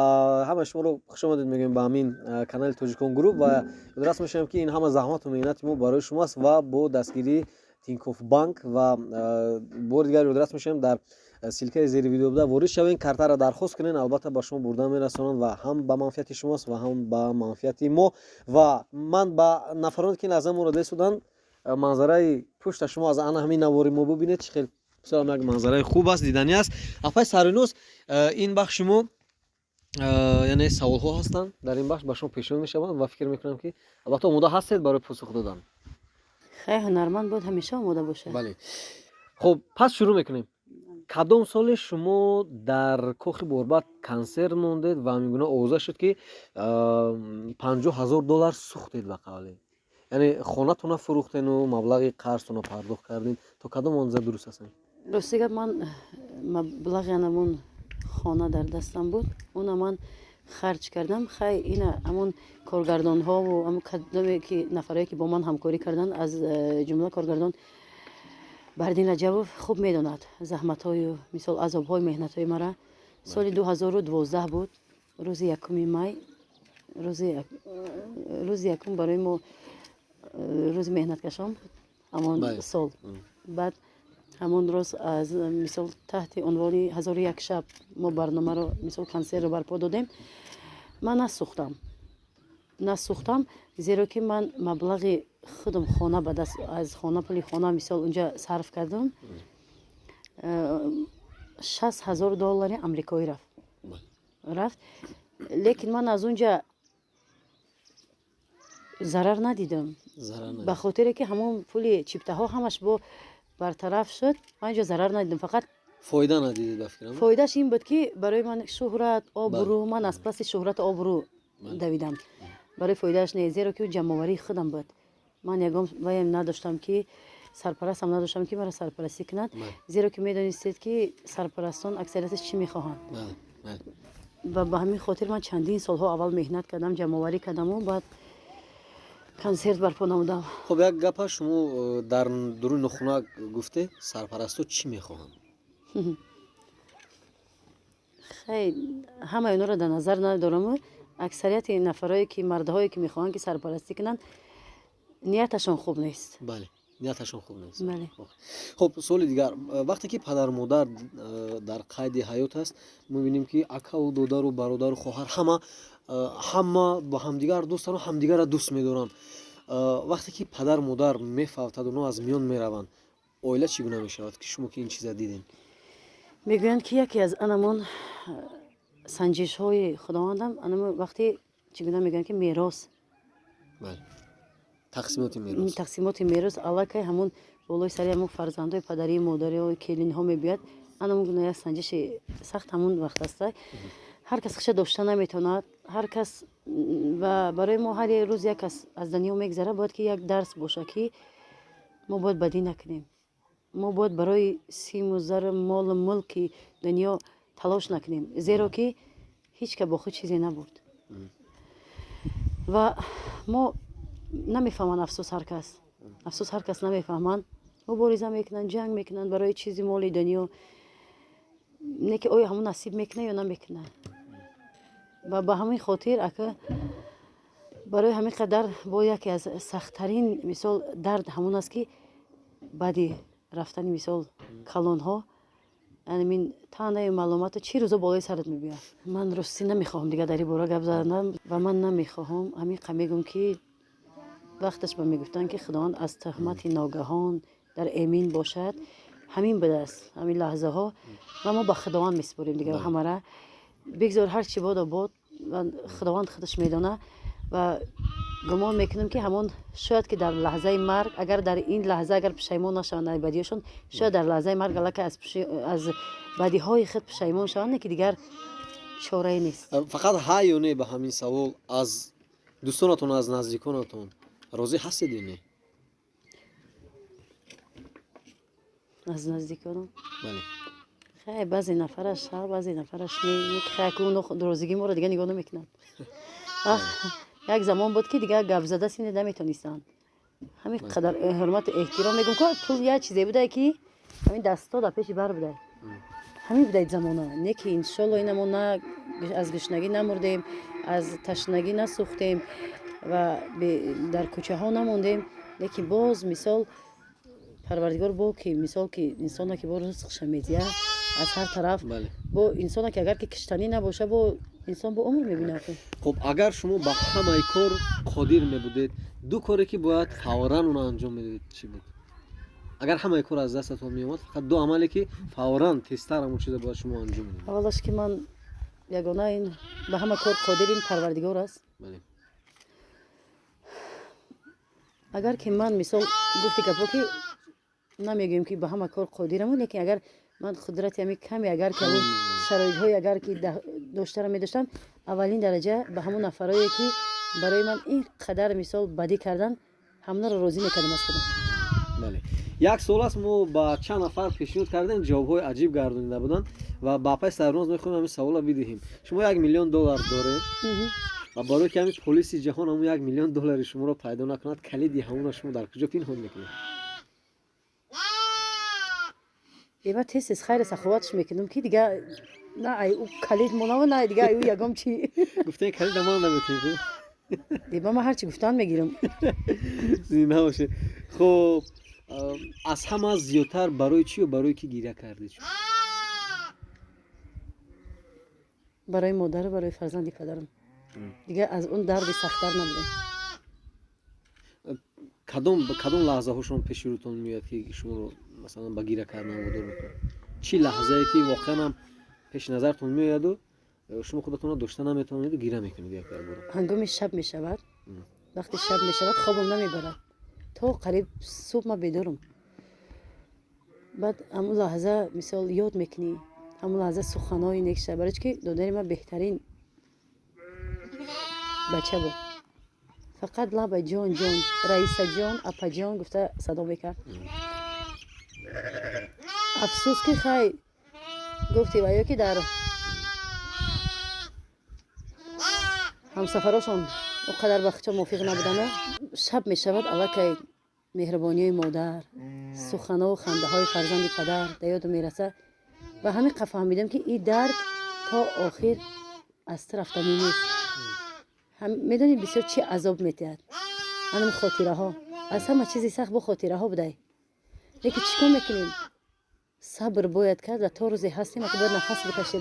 ҳама шуморо хушомадед мегӯем ба ҳамин канали Тоҷикон Груп ва ёдрас мешавем, ки ин ҳама заҳмату меҳнати мо барои шумо аст ва бо дастгирии Тинькофф Банк. Ва бори дигар ёдрас мешавем, дар ссылка и зери видео буда ворид шавем, картаро дархост кунед, албатта ба шумо бурда мерасонанд ва ҳам ба манфиати шумост ва ҳам ба манфиати мо. Ва ман ба нафароне, ки лаҳза моро десуданд, манзараи пушта шумо аз ана ҳамин навори мо бубинед, чӣ хел бисёр як манзараи хуб аст, диданӣ аст. Апай Сарвиноз, ин бахши мо, яъне саволҳо ҳастанд, дар ин бахш ба шумо пешниҳод мешаванд ва фикр мекунам, ки албатта омода ҳастед барои посух додан. Хай, ҳунарманд бояд ҳамеша омода бошад. Бале, хуб, пас шурӯъ мекунем. Кадом соле шумо дар Кохи Борбад консерт мондед ва ҳамин гуна овоза шуд, ки 50 000 доллар сӯхтед, ба қавле, яъне хонатона фурӯхтену маблағи қарзтона пардохт кардед? То кадом андоза дуруст аст? Рости гап, ман маблағи анамон хона дар дастам буд, уна ман харҷ кардам. Хай, ина ҳамон коргардонҳову ҳамон кадоме ки нафарое ки бо ман ҳамкорӣ карданд, аз ҷумла коргардон Бардин Раҷабов, хуб медонад заҳматҳою, мисол, азобҳои меҳнатҳои мара. Соли 2012 буд, рӯзи 1 май, рӯзи якум барои мо рӯзи меҳнаткашон буд ҳамон сол. Баъд ҳамон рӯз аз, мисол, таҳти унвони «1001 шаб» мо барномаро, мисол, консертро барпо додем. Ман насӯхтам, насӯхтам, зеро ки ман маблағи худам хона ба даст, аз хона, пули хона, мисол, унҷа сарф кардам. 60 000 доллари амрикоӣ рафт, лекин ман аз унҷа Зарар надидам, ба хотире ки ҳамон пули чиптаҳо ҳамаш бо бартараф шуд, ман инҷо зарар надидам, фақат фоида надидед ба фикрам. Фоидааш ин буд, ки барои ман шӯҳрат, обрӯ, ман аз паси шӯҳрату обрӯ давидам. Барои фоидааш не, зеро ки ҷамъоварии худам буд. Ман ягон ваям надоштам, ки сарпарастам надоштам, ки маро сарпарастӣ кунад, зеро ки медонистед, ки сарпарастон аксарияташ чӣ мехоҳанд. Ва ба ҳамин хотир ман чандин солҳо аввал меҳнат кардам, ҷамъоварӣ кардаму баъд консерт барпо намудам. Хуб, як гапа шумо дар дуруни нохуна гуфте, сарпарастҳо чӣ мехоҳанд? Хай, ҳамаи онҳоро дар назар надорам. Аксарияти нафарое ки мардҳое ки мехоҳанд, ки сарпарастӣ кунанд, нияташон хуб нест. Бале, нияташон хуб нест. Бале. Хуб, суоли дигар. Вақте ки падару модар дар қайди ҳаёт аст, мебинем, ки акаву додару бародару хоҳар ҳама ба ҳамдигар дӯстану ҳамдигарро дӯст медоранд. Вақте ки падару модар мефавтад, онҳо аз миён мераванд, оила чӣ гуна мешавад, ки шумо ки ин чиза дидем? Мегӯянд, ки яке аз анамон санҷишҳои худовандам анам вақте чӣ гуна мегӯянд, ки мерос, тақсимоти мерос. Тақсимоти мерос аллакай ҳамон болои сари ҳамон фарзандои падарии модариҳои келинҳо мебиёяд. Анамон гуна як санҷиши сахт ҳамон вақт аста. Ҳар кас хиша дошта наметавонад, ҳар кас. Ва барои мо ҳар як рӯз як кас аз дунё мегзара, бояд ки як дарс боша, ки мо бояд бадӣ накунем, мо бояд барои симу зару молу мулки дунё талош накунем, зеро ки ҳеҷ ка бо худ чизе набурд. Ва мо намефаҳманд, афсӯс, ҳар кас, афсӯс, ҳар кас намефаҳманд. Мубориза мекунанд, ҷанг мекунанд барои чизи моли дунё, не ки оё ҳамон насиб мекунад ё намекунад. Ва ба ҳамин хотир, ака, барои ҳамин қадар бо яке аз сахттарин мисол дард ҳамон аст, ки баъди рафтани мисол калонҳо анамин таънаю маълумоту чӣ рӯзо болои сарат мебиёяд. Ман ростӣ намехоҳам дигар дар ин бора гап заданам ва ман намехоҳам. Ҳамин қа мегӯм, ки вақташ ба мегуфтанд, ки Худованд аз туҳмати ногаҳон дар эмин бошад. Ҳамин будааст ҳамин лаҳзаҳо, ва мо ба Худованд месупорем дигар ҳамара. Бигзор ҳар чӣ бодо бод, ва Худованд худаш медонад. Ва гумон мекунам, ки ҳамон шояд ки дар лаҳзаи марг, агар дар ин лаҳза агар пушаймон нашаванд аз бадиҳошон, шояд дар лаҳзаи марг аллакай аз бадиҳои худ пушаймон шаванд, не ки дигар чорае нест. Фақат ҳа ё не ба ҳамин савол: аз дӯстонатон, аз наздиконатон розӣ ҳастед ё не? Аз наздиконам? Бале. Хай, баъзе нафараш ҳа, баъзе нафараш не. Хай, оно розигии моро дигар нигоҳ намекунанд. Як замон буд, ки дигар гап зада сине наметонистанд, ҳамин қадар ҳурмату эҳтиром. Мегӯм, ко пул як чизе буда, ки ҳамин дастто дар пеши бар буда, ҳамин будаи замона. Не ки иншолло ина мо на аз гушнагӣ намурдем, аз ташнагӣ насӯхтем ва дар кӯчаҳо намондем. Лекин боз мисол Парвардигор бо ки мисол ки инсона ки бо ризқша медиҳад аз ҳар тараф, бо инсона ки агар ки киштанӣ набоша, бо инсон бо умр мебинад. Хуб, агар шумо ба ҳамаи кор қодир мебудед, ду коре ки бояд фавран онро анҷом медодед чӣ буд? Агар ҳамаи кор аз дастатон меомад, фақат ду амале ки фавран, тезтар ҳамон чиза бояд шумо анҷом медодед. Аввалаш, ки ман ягона ин ба ҳама кор қодир ин Парвардигор аст. Агар ки ман мисол гуфти гапо, ки намегӯем, ки ба ҳама кор қодираму, лекин агар ман қудрати ҳами каме, агар ки ҳамон шароитҳое агар ки доштара медоштам, аввалин дараҷа ба ҳамон нафарое ки барои ман ин қадар мисол бадӣ кардан, ҳамонро розӣ мекардам аз худам. Бале, як суол аст, мо ба чанд нафар пешниҳод кардем, ҷавобҳои аҷиб гардонида буданд ва ба апаи Сарноз мехоҳем ҳамин саволро бидиҳем. Шумо 1 миллион доллар доред ва барои ки ҳамин полиси ҷаҳон ҳамон 1 миллион доллари шуморо пайдо накунад, калиди ҳамонро шумо дар куҷо пинҳон мекунед? Эва, тез тез хайра саховатш мекунам, ки дига на ай ӯ калид монаву, на дига ай ӯ ягом чи. Гуфтем, калида ман наметем ку. Деба, ман ҳарчи гуфтан мегирам. Зинда бошед. Хуб, аз ҳама зиёдтар барои чӣ ё барои кӣ гиря кардед? Барои модару барои фарзанди падарам. Дигар аз он дарди сахттар набуда. Кадом лаҳзаҳо шумо пеши рӯтон меояд, ки шуморо масалан ба гиря кардан водор мекунад? Чӣ лаҳзае ки воқеан ҳам пеши назартон меояду шумо худатонро дошта наметавонеду гиря мекунед як якбора? Ҳангоми шаб мешавад. Вақте шаб мешавад, хобам намебарад, то қариб субҳ ман бедорам. Баъд ҳамун лаҳза, мисол, ёд мекунӣ ҳамун лаҳза суханҳои некша, барои чӣ ки додари ман беҳтарин бача буд. Фақат лаба «ҷон, ҷон, Раисаҷон, апаҷон» гуфта садо мекард. Афсӯс, ки хай гуфти ва ё ки дар ҳамсафарошон он қадар ба худшон мувофиқ набудану. Шаб мешавад, аллакай меҳрубониҳои модар, суханҳову хандаҳои фарзанди падар дар ёду мераса. Ва ҳамин қа фаҳмидам, ки ин дард то охир аз ту рафтанӣ нест. Медонӣ, бисёр чӣ азоб метиҳад? Анам хотираҳо. Аз ҳама чизи сахт бо хотираҳо будай. Лекин чӣ кор мекунем? Сабр бояд кард ва то рӯзе ҳастем, ака, бояд нафас бикашем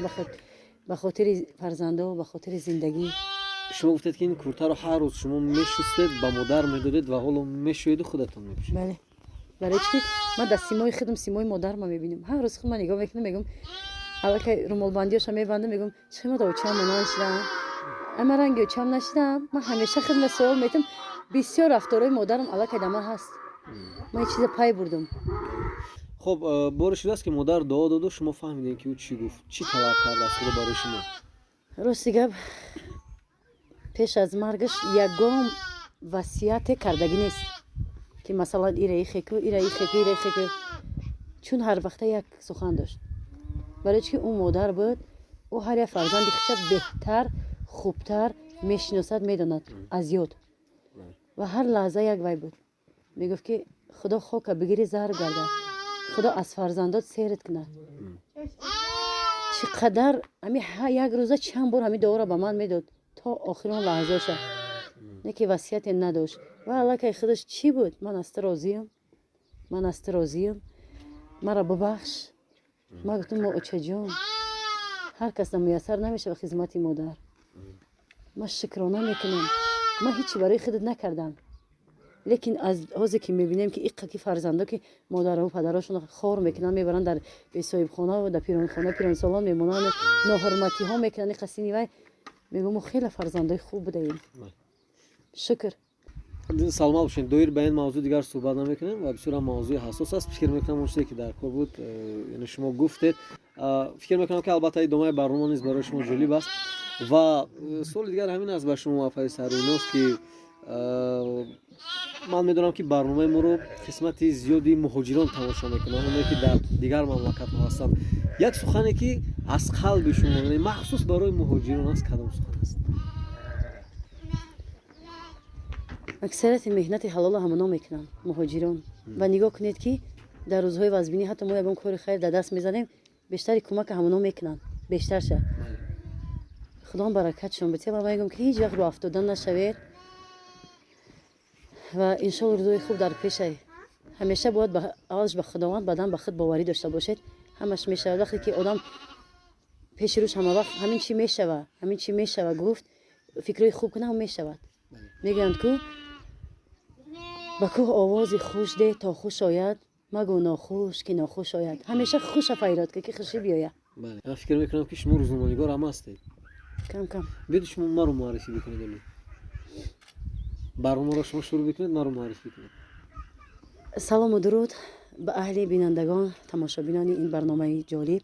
ба хотири фарзандо, ба хотири зиндагӣ. Шумо гуфтед, ки ин куртаро ҳар рӯз шумо мешустед, ба модар медодед ва ҳоло мешӯеду худатон мепӯшед. Бале, барои чӣ ки ман дар симои худам симои модарма мебинам. Ҳар рӯз худ ман нигоҳ мекунам, мегӯм, аллакай румолбандиёша мебандам, мегӯм: «Чӣ ма да очам монанд шудам? Ама ранги очам нашудам?» Ман ҳамеша худма суол метам. Бисёр рафторҳои модарам аллакай дар ман ҳаст. Ман ин чиза пай бурдум. Хуб, боре шудааст, ки модар дуо доду, шумо фаҳмидем, ки ӯ чӣ гуфт, чӣ талаб кард аз худо барои шумо? Рости гап, пеш аз маргаш ягон васияте кардагӣ нест, ки масалан ира ихеку, ира ихеку, ира ихеку. Чун ҳар вақта як сухан дошт, барои чӣ ки ӯ модар буд, ӯ ҳар як фарзанди худша беҳтар, хубтар мешиносад, медонад аз ёд. Ва ҳар лаҳза як вай буд, мегуфт, ки худо хока бигири, зарб гардад, худо аз фарзандот серат кунад. Чӣ қадар ҳами як рӯза чанд бор ҳамин дуоро ба ман медод то охирон лаҳзаша. Не ки васияте надошт ва аллакай худаш чӣ буд: «Ман аз ту розиям, ман аз ту розиям, маро бубахш». Ман гуфтам: «Мо, очаҷон, ҳар кас муяссар намешава хизмати модар. Ман шукрона мекунам, ман ҳечи барои худат накардам, лекин аз ҳозе ки мебинем, ки иққа ки фарзандо ки модару падарошон хор мекунанд, мебаранд дар бесоҳибхона, дар пиронхона, пиронсолон мемонанд, ноҳурматиҳо мекунанд, иққа сини вай», мегӯм, мо хеле фарзандои хуб будаем, шукр. Саломат бошед. Доир ба ин мавзӯъ дигар суҳбат намекунем ва бисёрам мавзӯи ҳассос аст. Фикр мекунам, он чизе ки дар кор буд, яъне шумо гуфтед. Фикр мекунам, ки албатта идомаи барнома низ барои шумо ҷолиб аст. Ва суоли дигар ҳамин аст ба шумо, апаи Сарвиноз, ки ман медонам, ки барномаи моро қисмати зиёди муҳоҷирон тамошо мекунанд, оне ки дар дигар мамлакатҳо ҳастанд. Як сухане, ки аз қалби шумо, яъне махсус барои муҳоҷирон аст, кадом сухан аст? Аксарияти меҳнати ҳалолро ҳамоно мекунанд муҳоҷирон. Ва нигоҳ кунед, ки дар рӯзҳои вазбинӣ ҳатто мо ягон кори хайр дар даст мезанем, бештари кӯмака ҳамоно мекунанд бештарша. Худованд баракатшон бития. Ва мегӯям, ки ҳеҷ вақт рӯафтода нашавед ва иншоалло рӯзҳои хуб дар пешай. Ҳамеша бояд аввалаш ба Худованд, баъдан ба худ боварӣ дошта бошед, ҳамаш мешавад. Вақте ки одам пеши рӯш ҳама вақт «ҳамин чӣ мешава, ҳамин чӣ мешава» гуфт, фикрҳои хуб кунам, мешавад. Мегӯянд ку: «Ба кӯҳ овози хуш деҳ, то хуш ояд, магӯ нохуш, ки нохуш ояд». Ҳамеша хуша файрод кун, ки хушӣ биёяд. Ман фикр мекунам, ки шумо рӯзноманигор ҳам ҳастед. Кам кам. Биёед, шумо маро муаррифӣ бикунед. Оли барномаро шумо шурӯъ бикунед, маро муаррифӣ кунед. Салому дуруд ба аҳли бинандагон, тамошобинони ин барномаи ҷолиб.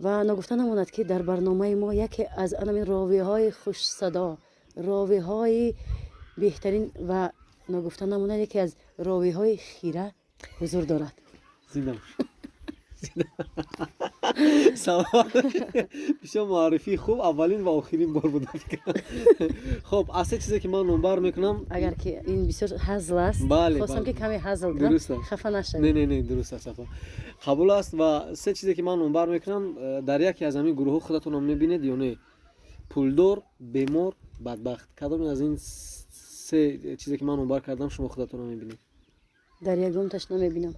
Ва ногуфта намонад, ки дар барномаи мо яке аз анамин ровиҳои хушсадо, ровиҳои беҳтарин ва ногуфта намонад, яке аз ровиҳои хира ҳузур дорад. Зинда. Саломат. Бисёр муаррифии хуб, аввалин ва охирин бор буд. Хуб, аз се чизе, ки ман номбар мекунам. Агар ки ин бисёр ҳазл аст, хостам, ки каме ҳазл кунам, хафа нашавед. Не, дуруст аст, апа, қабул аст. Ва се чизе, ки ман номбар мекунам, дар яке аз ҳамин гурӯҳҳо худатонро мебинед ё не? Пулдор, бемор, бадбахт. Кадоме аз ин се чизе, ки ман номбар кардам, шумо худатонро мебинед? Дар ягонташ намебинам,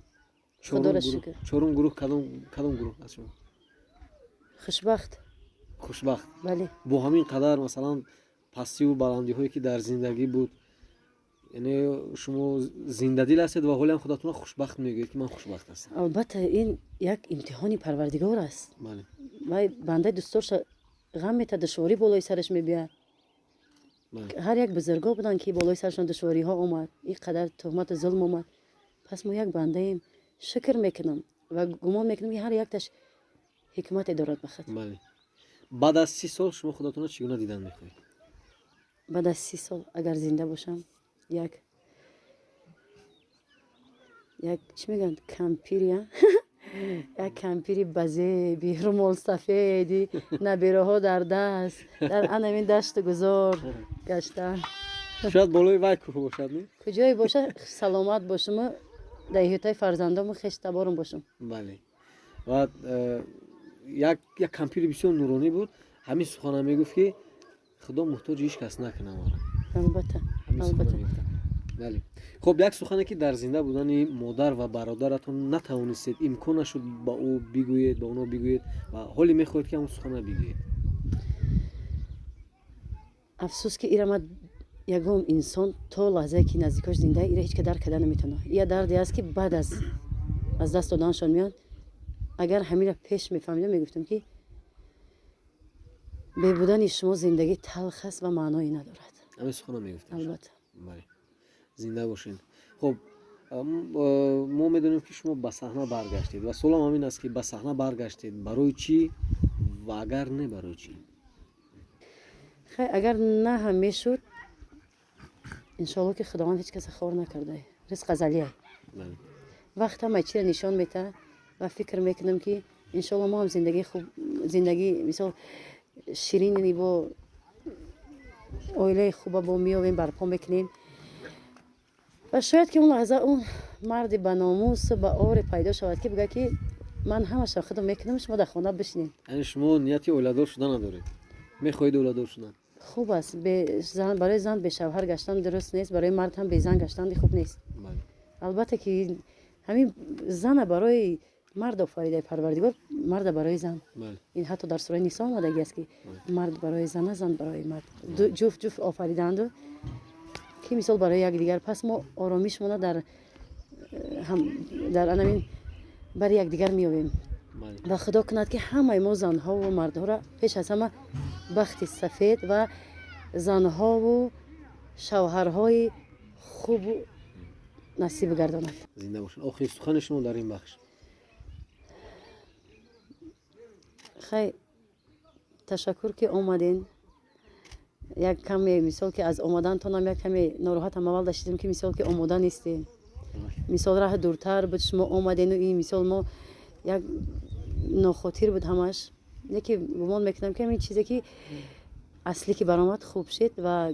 худоро шукр. Чорум гурӯҳ кадом гурӯҳ аст шумо? Хушбахт. Хушбахт? Бале. Бо ҳамин қадар, масалан, пастиву баландиҳое, ки дар зиндагӣ буд, яъне шумо зиндадил ҳастед ва ҳолиам худатонро хушбахт мегӯед, ки ман хушбахт ҳастам? Албатта, ин як имтиҳони Парвардигор аст. Вай бандаи дӯстдорша ғам метад, душворӣ болои сараш мебиёяд. Ҳар як бузургҳо буданд, ки болои саршон душвориҳо омад, ин қадар туҳмату зулм омад. Пас мо як бандаем, шукр мекунам ва гумон мекунам, ки ҳар якташ ҳикмате дорад ба худ. Бале, баъд аз 30 сол шумо худатонро чӣ гуна дидан мехоҳед? Баъд аз 30 сол агар зинда бошам, як чӣ мегӯянд, кампири, як кампири базеби румолсафеди, набераҳо дар даст, дар анамин дашту гузор гашта. Шояд болои вай кӯҳ бошад, не? Куҷое бошад, саломат бошуму дар иҳотаи фарзандому хештаборум бошум. Бале, ва як кампири бисёр нуронӣ буд, ҳамин сухана мегуфт, ки худо муҳтоҷи ҳеҷ кас накунад маро. Албатта, албатта. Бале, хуб, як сухане, ки дар зинда будани модар ва бародаратон натавонистед, имкон нашуд ба ӯ бигӯед, ба онҳо бигӯед ва ҳоле мехоҳед, ки ҳамон сухана бигӯед. Афсӯс, ки ира ман ягон инсон то лаҳзае, ки наздикош зинда, ира ҳеҷ ка дарк карда наметавонад. Я дарде аст, ки баъд аз даст доданашон меояд. Агар ҳамира пеш мефаҳмидам, мегуфтам, ки бебудани шумо зиндагӣ талх аст ва маъное надорад. Ҳамин сухана мегуфтем. Албатта. Бале, зинда бошед. Хуб, мо медонем, ки шумо ба саҳна баргаштед ва суолам ҳамин аст, ки ба саҳна баргаштед барои чӣ ва агар не, барои чӣ? Хай, агар на ҳам мешуд, иншоалло, ки Худованд ҳеҷ каса хор накарда, ризқ азалия. Вақт ҳамаи чиро нишон метаҳад ва фикр мекунам, ки иншоалло мо ҳам зиндагии хуб, зиндагии мисол ширини бо оилаи хуба бо меовем, барпо мекунем. Ва шояд, ки он лаҳза он марди ба номусу ба оре пайдо шавад, ки бигӯяд, ки ман ҳамаша худам мекунам, шумо дар хона бишинед. Яъне шумо нияти оиладор шуда надоред, мехоҳед оиладор шудан? Хуб аст. Барои зан бешавҳар гаштан дуруст нест, барои мард ҳам безан гаштан хуб нест. Албатта, ки ҳамин зана барои мард офаридаи Парвардигор, марда барои зан. Ин ҳатто дар сураи Нисо омадагӣ аст, ки мард барои зана, зан барои мард, ҷуфт ҷуфт офаридаанду, ки мисол барои якдигар. Пас мо оромишмона дар анамин бари якдигар меёбем. Ва Худо кунад, ки ҳамаи мо занҳову мардҳоро пеш аз ҳама бахти сафед ва занҳову шавҳарҳои хубу насиб гардонад. Зинда бошед. Охир сухани шумо дар ин бахш. Хай, ташаккур, ки омаден. Як каме мисол, ки аз омадантонам як каме нороҳатам аввал даштидем, ки мисол, ки омода нестем, мисол раҳ дуртар буд, шумо омадену ин мисол мо як нохотир буд ҳамаш. Яке гумон мекунам, ки ҳамин чизе, ки аслӣ ки баромад, хуб шуд. Ва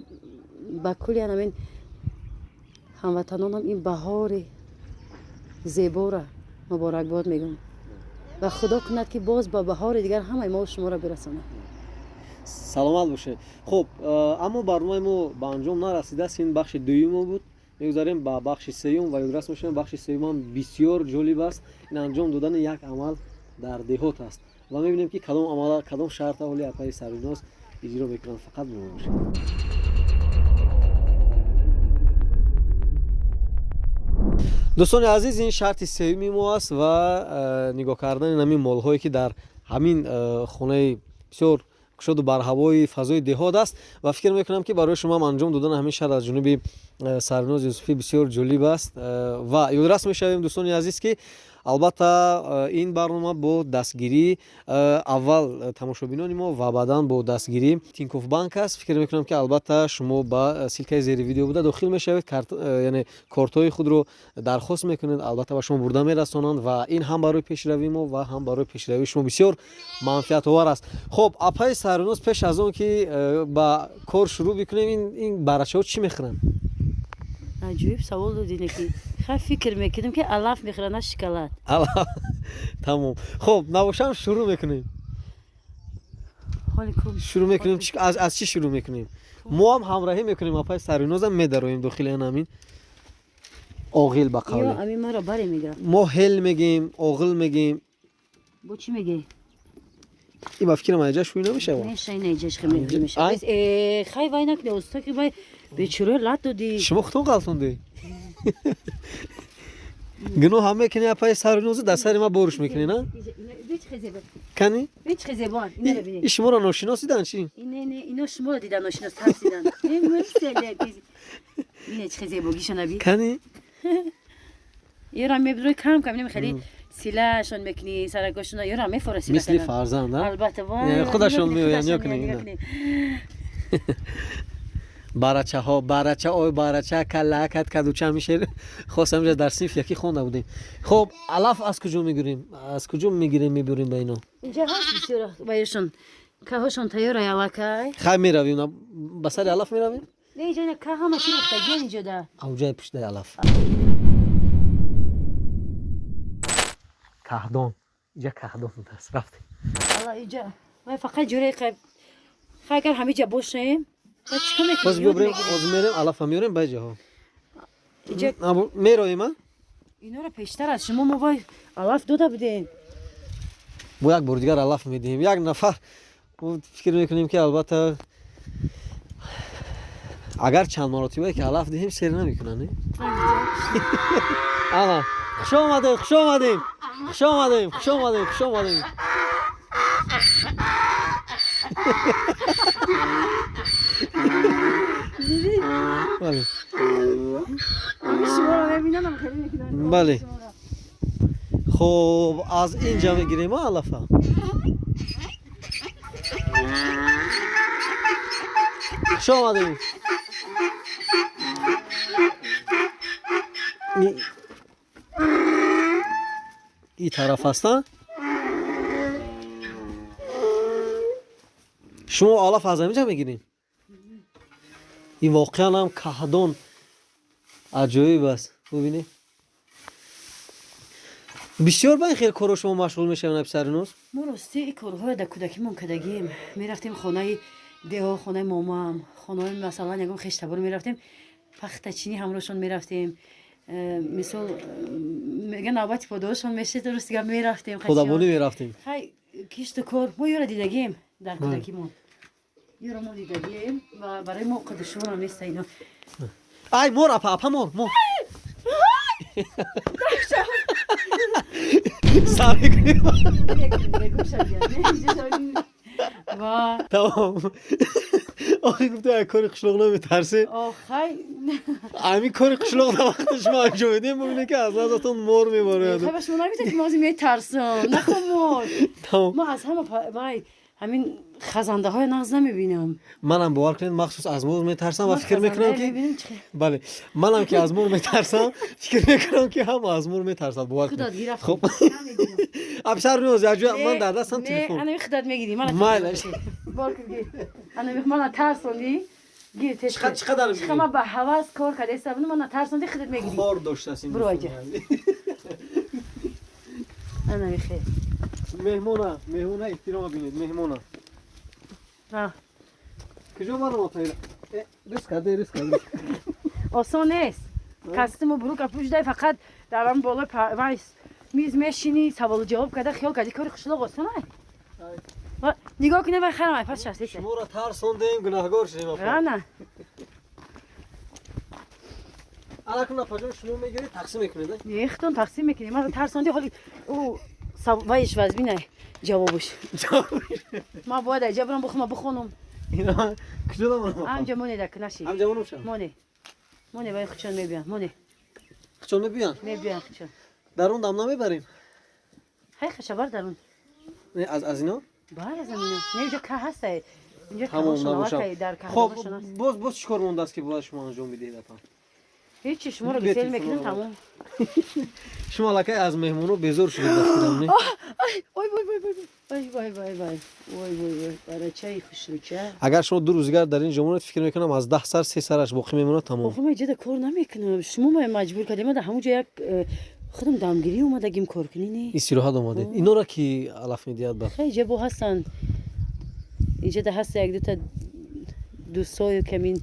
ба кулли ҳамин ҳамватанонам ин баҳори зебора муборакбод мегӯям ва Худо кунад, ки боз ба баҳори дигар ҳамаи мо шуморо бирасонад. Саломат бошед. Хуб, аммо барномаи мо ба анҷом нарасидааст. Ин бахши дуюмо буд, мегузарем ба бахши сеюм ва ёдрас мешавем, бахши сеюмам бисёр ҷолиб аст. Ин анҷом додани як амал дар деҳот аст ва мебинем, ки кадом амала, кадом шарта ҳоли апаи Сарвиноз иҷро мекунанд. Фақат бо мо бошед. Дӯстони азиз, ин шарти сеюми мо аст ва нигоҳ кардани ҳамин молҳое, ки дар ҳамин хонаи бисёр кушоду барҳавои фазои деҳот аст. Ва фикр мекунам, ки барои шумо ҳам анҷом додани ҳамин шарт аз ҷониби Сарвиноз Юсуфӣ бисёр ҷолиб аст. Ва ёдрас мешавем, дӯстони азиз, ки албатта ин барнома бо дастгирии аввал тамошобинони мо ва баъдан бо дастгирии Тинькофф Банк аст. Фикр мекунам, ки албатта шумо ба ссылкаи зери видео буда дохил мешавед, яъне кортҳои худро дархост мекунед, албатта ба шумо бурда мерасонанд ва ин ҳам барои пешравии мо ва ҳам барои пешравии шумо бисёр манфиатовар аст. Хуб, апаи Сарвиноз, пеш аз он ки ба кор шурӯъ бикунем, ин барачаҳо чӣ мехӯранд? Аҷоиб савол додине, ки хай, фикр мекунем, ки алаф мехӯрад, на шоколад. Алаф, тамом. Хуб, набошам, шурӯъ мекунем. Шурӯъ мекунем. Аз чӣ шурӯъ мекунем? Мо ҳам ҳамроҳӣ мекунем апаи Сарвинозам, медароем дохили ан ҳамин оғил, ба қавле. Ами маро баре мега. Мо ҳел мегем, оғил мегем. Бо чӣ мегӣ? И ба фикрам, айҷа шӯй намешавад. Меша, ин айҷаш мешавад. Хай, вай накунӣ, уста, ки вай бечуро лат додӣ. Шумо худтон ғалтондед. Гуноҳ ҳам мекунӣ, апаи Сарвиноза, дар сари ма борш мекунӣ, на? Кани? Бин чӣ зебоан, инаро бинед. И шуморо ношиносидан чӣ? Не, не, ино шуморо дидан ношинос тарсидан. Бине чӣ зебогишона би. Кани? Ёра мебирои кам кам хеле силаашон мекунӣ, саракошона ёра мефора сила. Мисли фарзанд, а? Албатта, худашон меоянд ё кунед. Барачаҳо, барача, ой барача, каллакат кадуча мешер. Хостам ҷа дар синф якӣ хонда будем. Хоб, алаф аз куҷо мегирем? Аз куҷо мегирем, мебурем ба ино? Инҷа ҳаст бисёр ваёшон. Каҳошон тайёра алакай. Хай меравем, ба сари алаф меравем? Не, инҷа ка ҳама чи рехтагиан инҷо да. Авҷаи пуштаи алаф. Каҳдон. Инҷа каҳдон будааст. Рафтем. Ала инҷа. Вай фақат ҷураи хай. Хай агар ҳамиҷа бошем, боз биёбрем, боз мерем, алафа меорем ба ҷаҳо. Мероем, а? Инора пештар аз шумо мо вай алаф дода будем. Бо як бор дигар алаф медиҳем. Як нафар фикр мекунем ки албатта агар чанд маротибае ки алаф диҳем сер намекунанд. Ана, хуш омадем, хуш омадем, хуш омадем, хуш омадем, хуш омадем. Бале. Бале. Хоб, аз инҷа мегирем алафа. Хуш омадем. И тараф ҳастанд. Шумо алаф аз ҳаминҷа мегирем? Ин воқеан ҳам каҳдон аҷоиб аст. Бубинед. Бисёр ба ин хел корҳо шумо машғул мешавед, писаринӯз? Мо рости ин корҳоро дар кӯдакимон кардагием. Мерафтем хонаи деҳо, хонаи момаам, хонаҳои масалан ягон хештабор мерафтем, пахтачинӣ ҳамроҳшон мерафтем. Мисол меган навбати подоҳошон мешид, рости гап мерафтем. Худабонӣ мерафтем. Хай кишту кор мо ёро дидагием дар кӯдакимон. Ёро мо дидагием ва барои мо душворам нест ино. Ай мор апа, апа мор, мор. Сар мекунем. Тамом. Охи гуфта як кори қишлоқ наметарсед? Охай. Ҳамин кори қишлоқ дар вақти шумо анҷом медиҳем, бубинед ки аз назатон мор мебарояд. Хай ба шумо нагуфтед ки мо метарсам. Нахо мор. Тамом. Мо аз ҳама вай ҳамин хазандаҳои нағз намебинам. Манам бовар кунед, махсус аз мор метарсам ва фикр мекунам ки бале, манам ки аз мор метарсам, фикр мекунам ки ҳама аз мор метарсад, бовар кунед. Хуб. Абшар ниёз, як ҷоя ман дар дастам телефон. Ана худат мегирӣ, мана. Майлаш. Бор кун гир. Ана мана тарсондӣ. Гир теш. Чӣ қадар мегирӣ? Чӣ ма ба ҳавас кор кардеста, мана тарсондӣ худат мегирӣ. Хор доштасим. Бро аҷа. Ана михе. Меҳмона, меҳмона эҳтиром бинед, меҳмона. Куҷо барам апайра? Риск карде, риск карде. Осон нест. Костюму брука пӯшидай фақат дар он болои вай миз мешинӣ, саволу ҷавоб карда хиёл кардӣ кори қишлоқ осон ай. Нигоҳ кунед вай харам ай пас шаст. Шуморо тарсондем, гунаҳгор шудем апа. Ана. Ана кун апаҷон, шумо мегиред, тақсим мекунед? Не, худтон тақсим мекунем. Ман тарсондӣ ҳоли ӯ вайш вазбинай ҷавобуш. Ман бояд айҷа бирам бихонам, бихонам. Ина куҷо дамонам? Ҳамҷа моне дар наши. Ҳамҷа монам шам? Моне. Моне вай худшон мебиён, моне. Худшон мебиён? Мебиён худшон. Дар он дам намебарем? Хай хашабар дар он. Не, аз ино? Бар аз ино. Не, инҷо ка ҳаст. Инҷо тамом набошам. Хоб, боз чӣ кор мондааст ки бояд шумо анҷом бидиҳед апа? Ҳеҷ шуморо гусел мекунам, тамом. Шумо аллакай аз меҳмоно безор шудед ба фикрам, не? Ой вой вой вой вой вой вой вой вой вой вой барачаи хушрӯча. Агар шумо ду рӯз дигар дар ин ҷо монед, фикр мекунам аз 10 сар 3 сараш боқӣ мемонад, тамом. Охо ман иҷода кор намекунам. Шумо ман маҷбур кардем, ман дар ҳамон ҷо як худам дамгирӣ омадагим кор кунӣ, не? Истироҳат омадед. Инора ки алаф медиҳад ба? Хай иҷа бо ҳастанд. Иҷа да ҳаст як дута дӯстою камин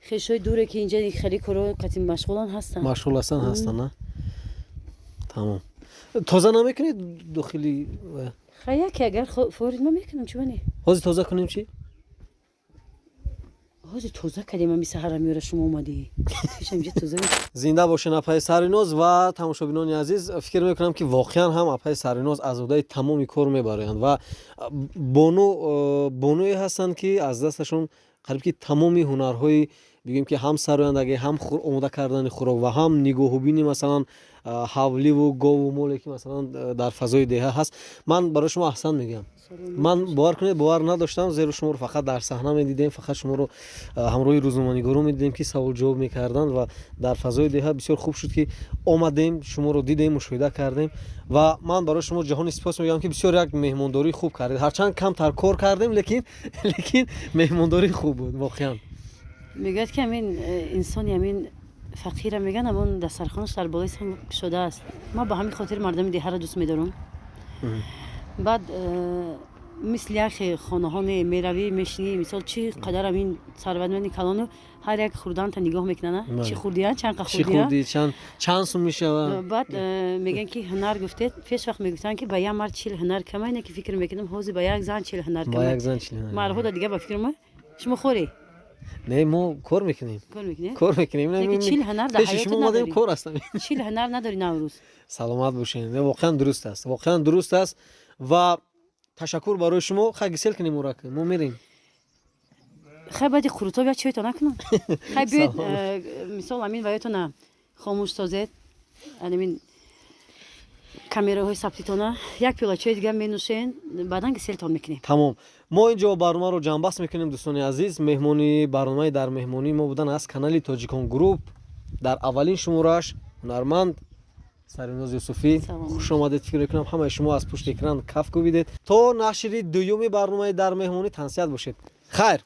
хешои дуре ки инҷа хеле коро қатъи машғулан ҳастанд. Машғул ҳастанд, ҳастанд, на? Тамом. Тоза намекунед дохили? Хай яке агар форид ман мекунам, чӣ бане? Ҳозир тоза кунем чӣ? Ҳозир тоза кардем, ами саҳара меёра, шумо омадӣ, пешам инҷа тоза. Зинда бошен, апаи Сариноз. Ва тамошобинони азиз, фикр мекунам, ки воқеан ҳам апаи Сариноз аз уҳдаи тамоми кор мебароянд ва бону бонуе ҳастанд, ки аз дасташон қариб ки тамоми ҳунарҳои, бигӯем ки, ҳам сарояндагӣ, ҳам омода кардани хӯрок ва ҳам нигоҳубини, масалан, ҳавливу гову моле, ки, масалан, дар фазои деҳа ҳаст. Ман барои шумо аҳсан мегӯям. Ман, бовар кунед, бовар надоштам, зеро шуморо фақат дар саҳна медидем, фақат шуморо ҳамроҳи рӯзноманигорон медидем, ки савол ҷавоб мекарданд. Ва дар фазои деҳа бисёр хуб шуд, ки омадем, шуморо дидем, мушоҳида кардем. Ва ман барои шумо ҷаҳони сипос мегӯям, ки бисёр як меҳмондории хуб кардед. Ҳарчанд камтар кор кардем, лекин меҳмондории хуб буд воқеан. Мегӯяд, ки ҳамин инсони ҳамин фақира, мегӯянд, ҳамон дастархонаш дар болои сам кушодааст. Ман ба ҳамин хотир мардуми деҳаро дӯст медорам. Баъд мисли яхе хонаҳо не, меравӣ, мешинӣ, мисол, чӣ қадар ҳамин сарватманди калону ҳар як хӯрданта нигоҳ мекунанд, чӣ хӯрдия, чанд қа. Чӣ хӯрдӣ, чанд сум мешавад. Баъд мегӯянд, ки ҳунар гуфтед, пеш вақт мегуфтанд, ки ба як мард 40 ҳунар камай, не, ки фикр мекунам, ҳозир ба як зан 40 ҳунар Ба камай. як зан 40 ҳунар. Мардҳо дига ба фикр ма, шумо хорӣ? Не, мо кор мекунем. Кор мекунед? Кор мекунем. Лекин 40 ҳунар дар Пеши ҳаётат шумо омадем, надорӣ. кор ҳастам. 40 ҳунар надорӣ, Наврӯз. Саломат бошед. Не, воқеан дуруст аст, воқеан дуруст аст. Ва ташаккур барои шумо. Хай, гисел кунем урак, мо мерем. Хай, баъди қурутоб як чойто накунам? Хай, биёед. Салом. Мисол, ҳамин ваётона хомӯш созед, ҳамин камераҳои сабтитона, як пиёла чой дига менӯшен, баъдан гиселтон мекунем. Тамом, мо инҷо барномаро ҷамъбаст мекунем. Дӯстони азиз, меҳмони барномаи «Дар меҳмонии мо» будан аз канали Тоҷикон Груп дар аввалин шуморааш ҳунарманд Сариноз Юсуфӣ. Салом. Хуш омадед. Фикр мекунам, ҳамаи шумо аз пушти экран каф кӯбидед. То нашри дуюми барномаи «Дар меҳмонӣ» тансиҳат бошед, хайр.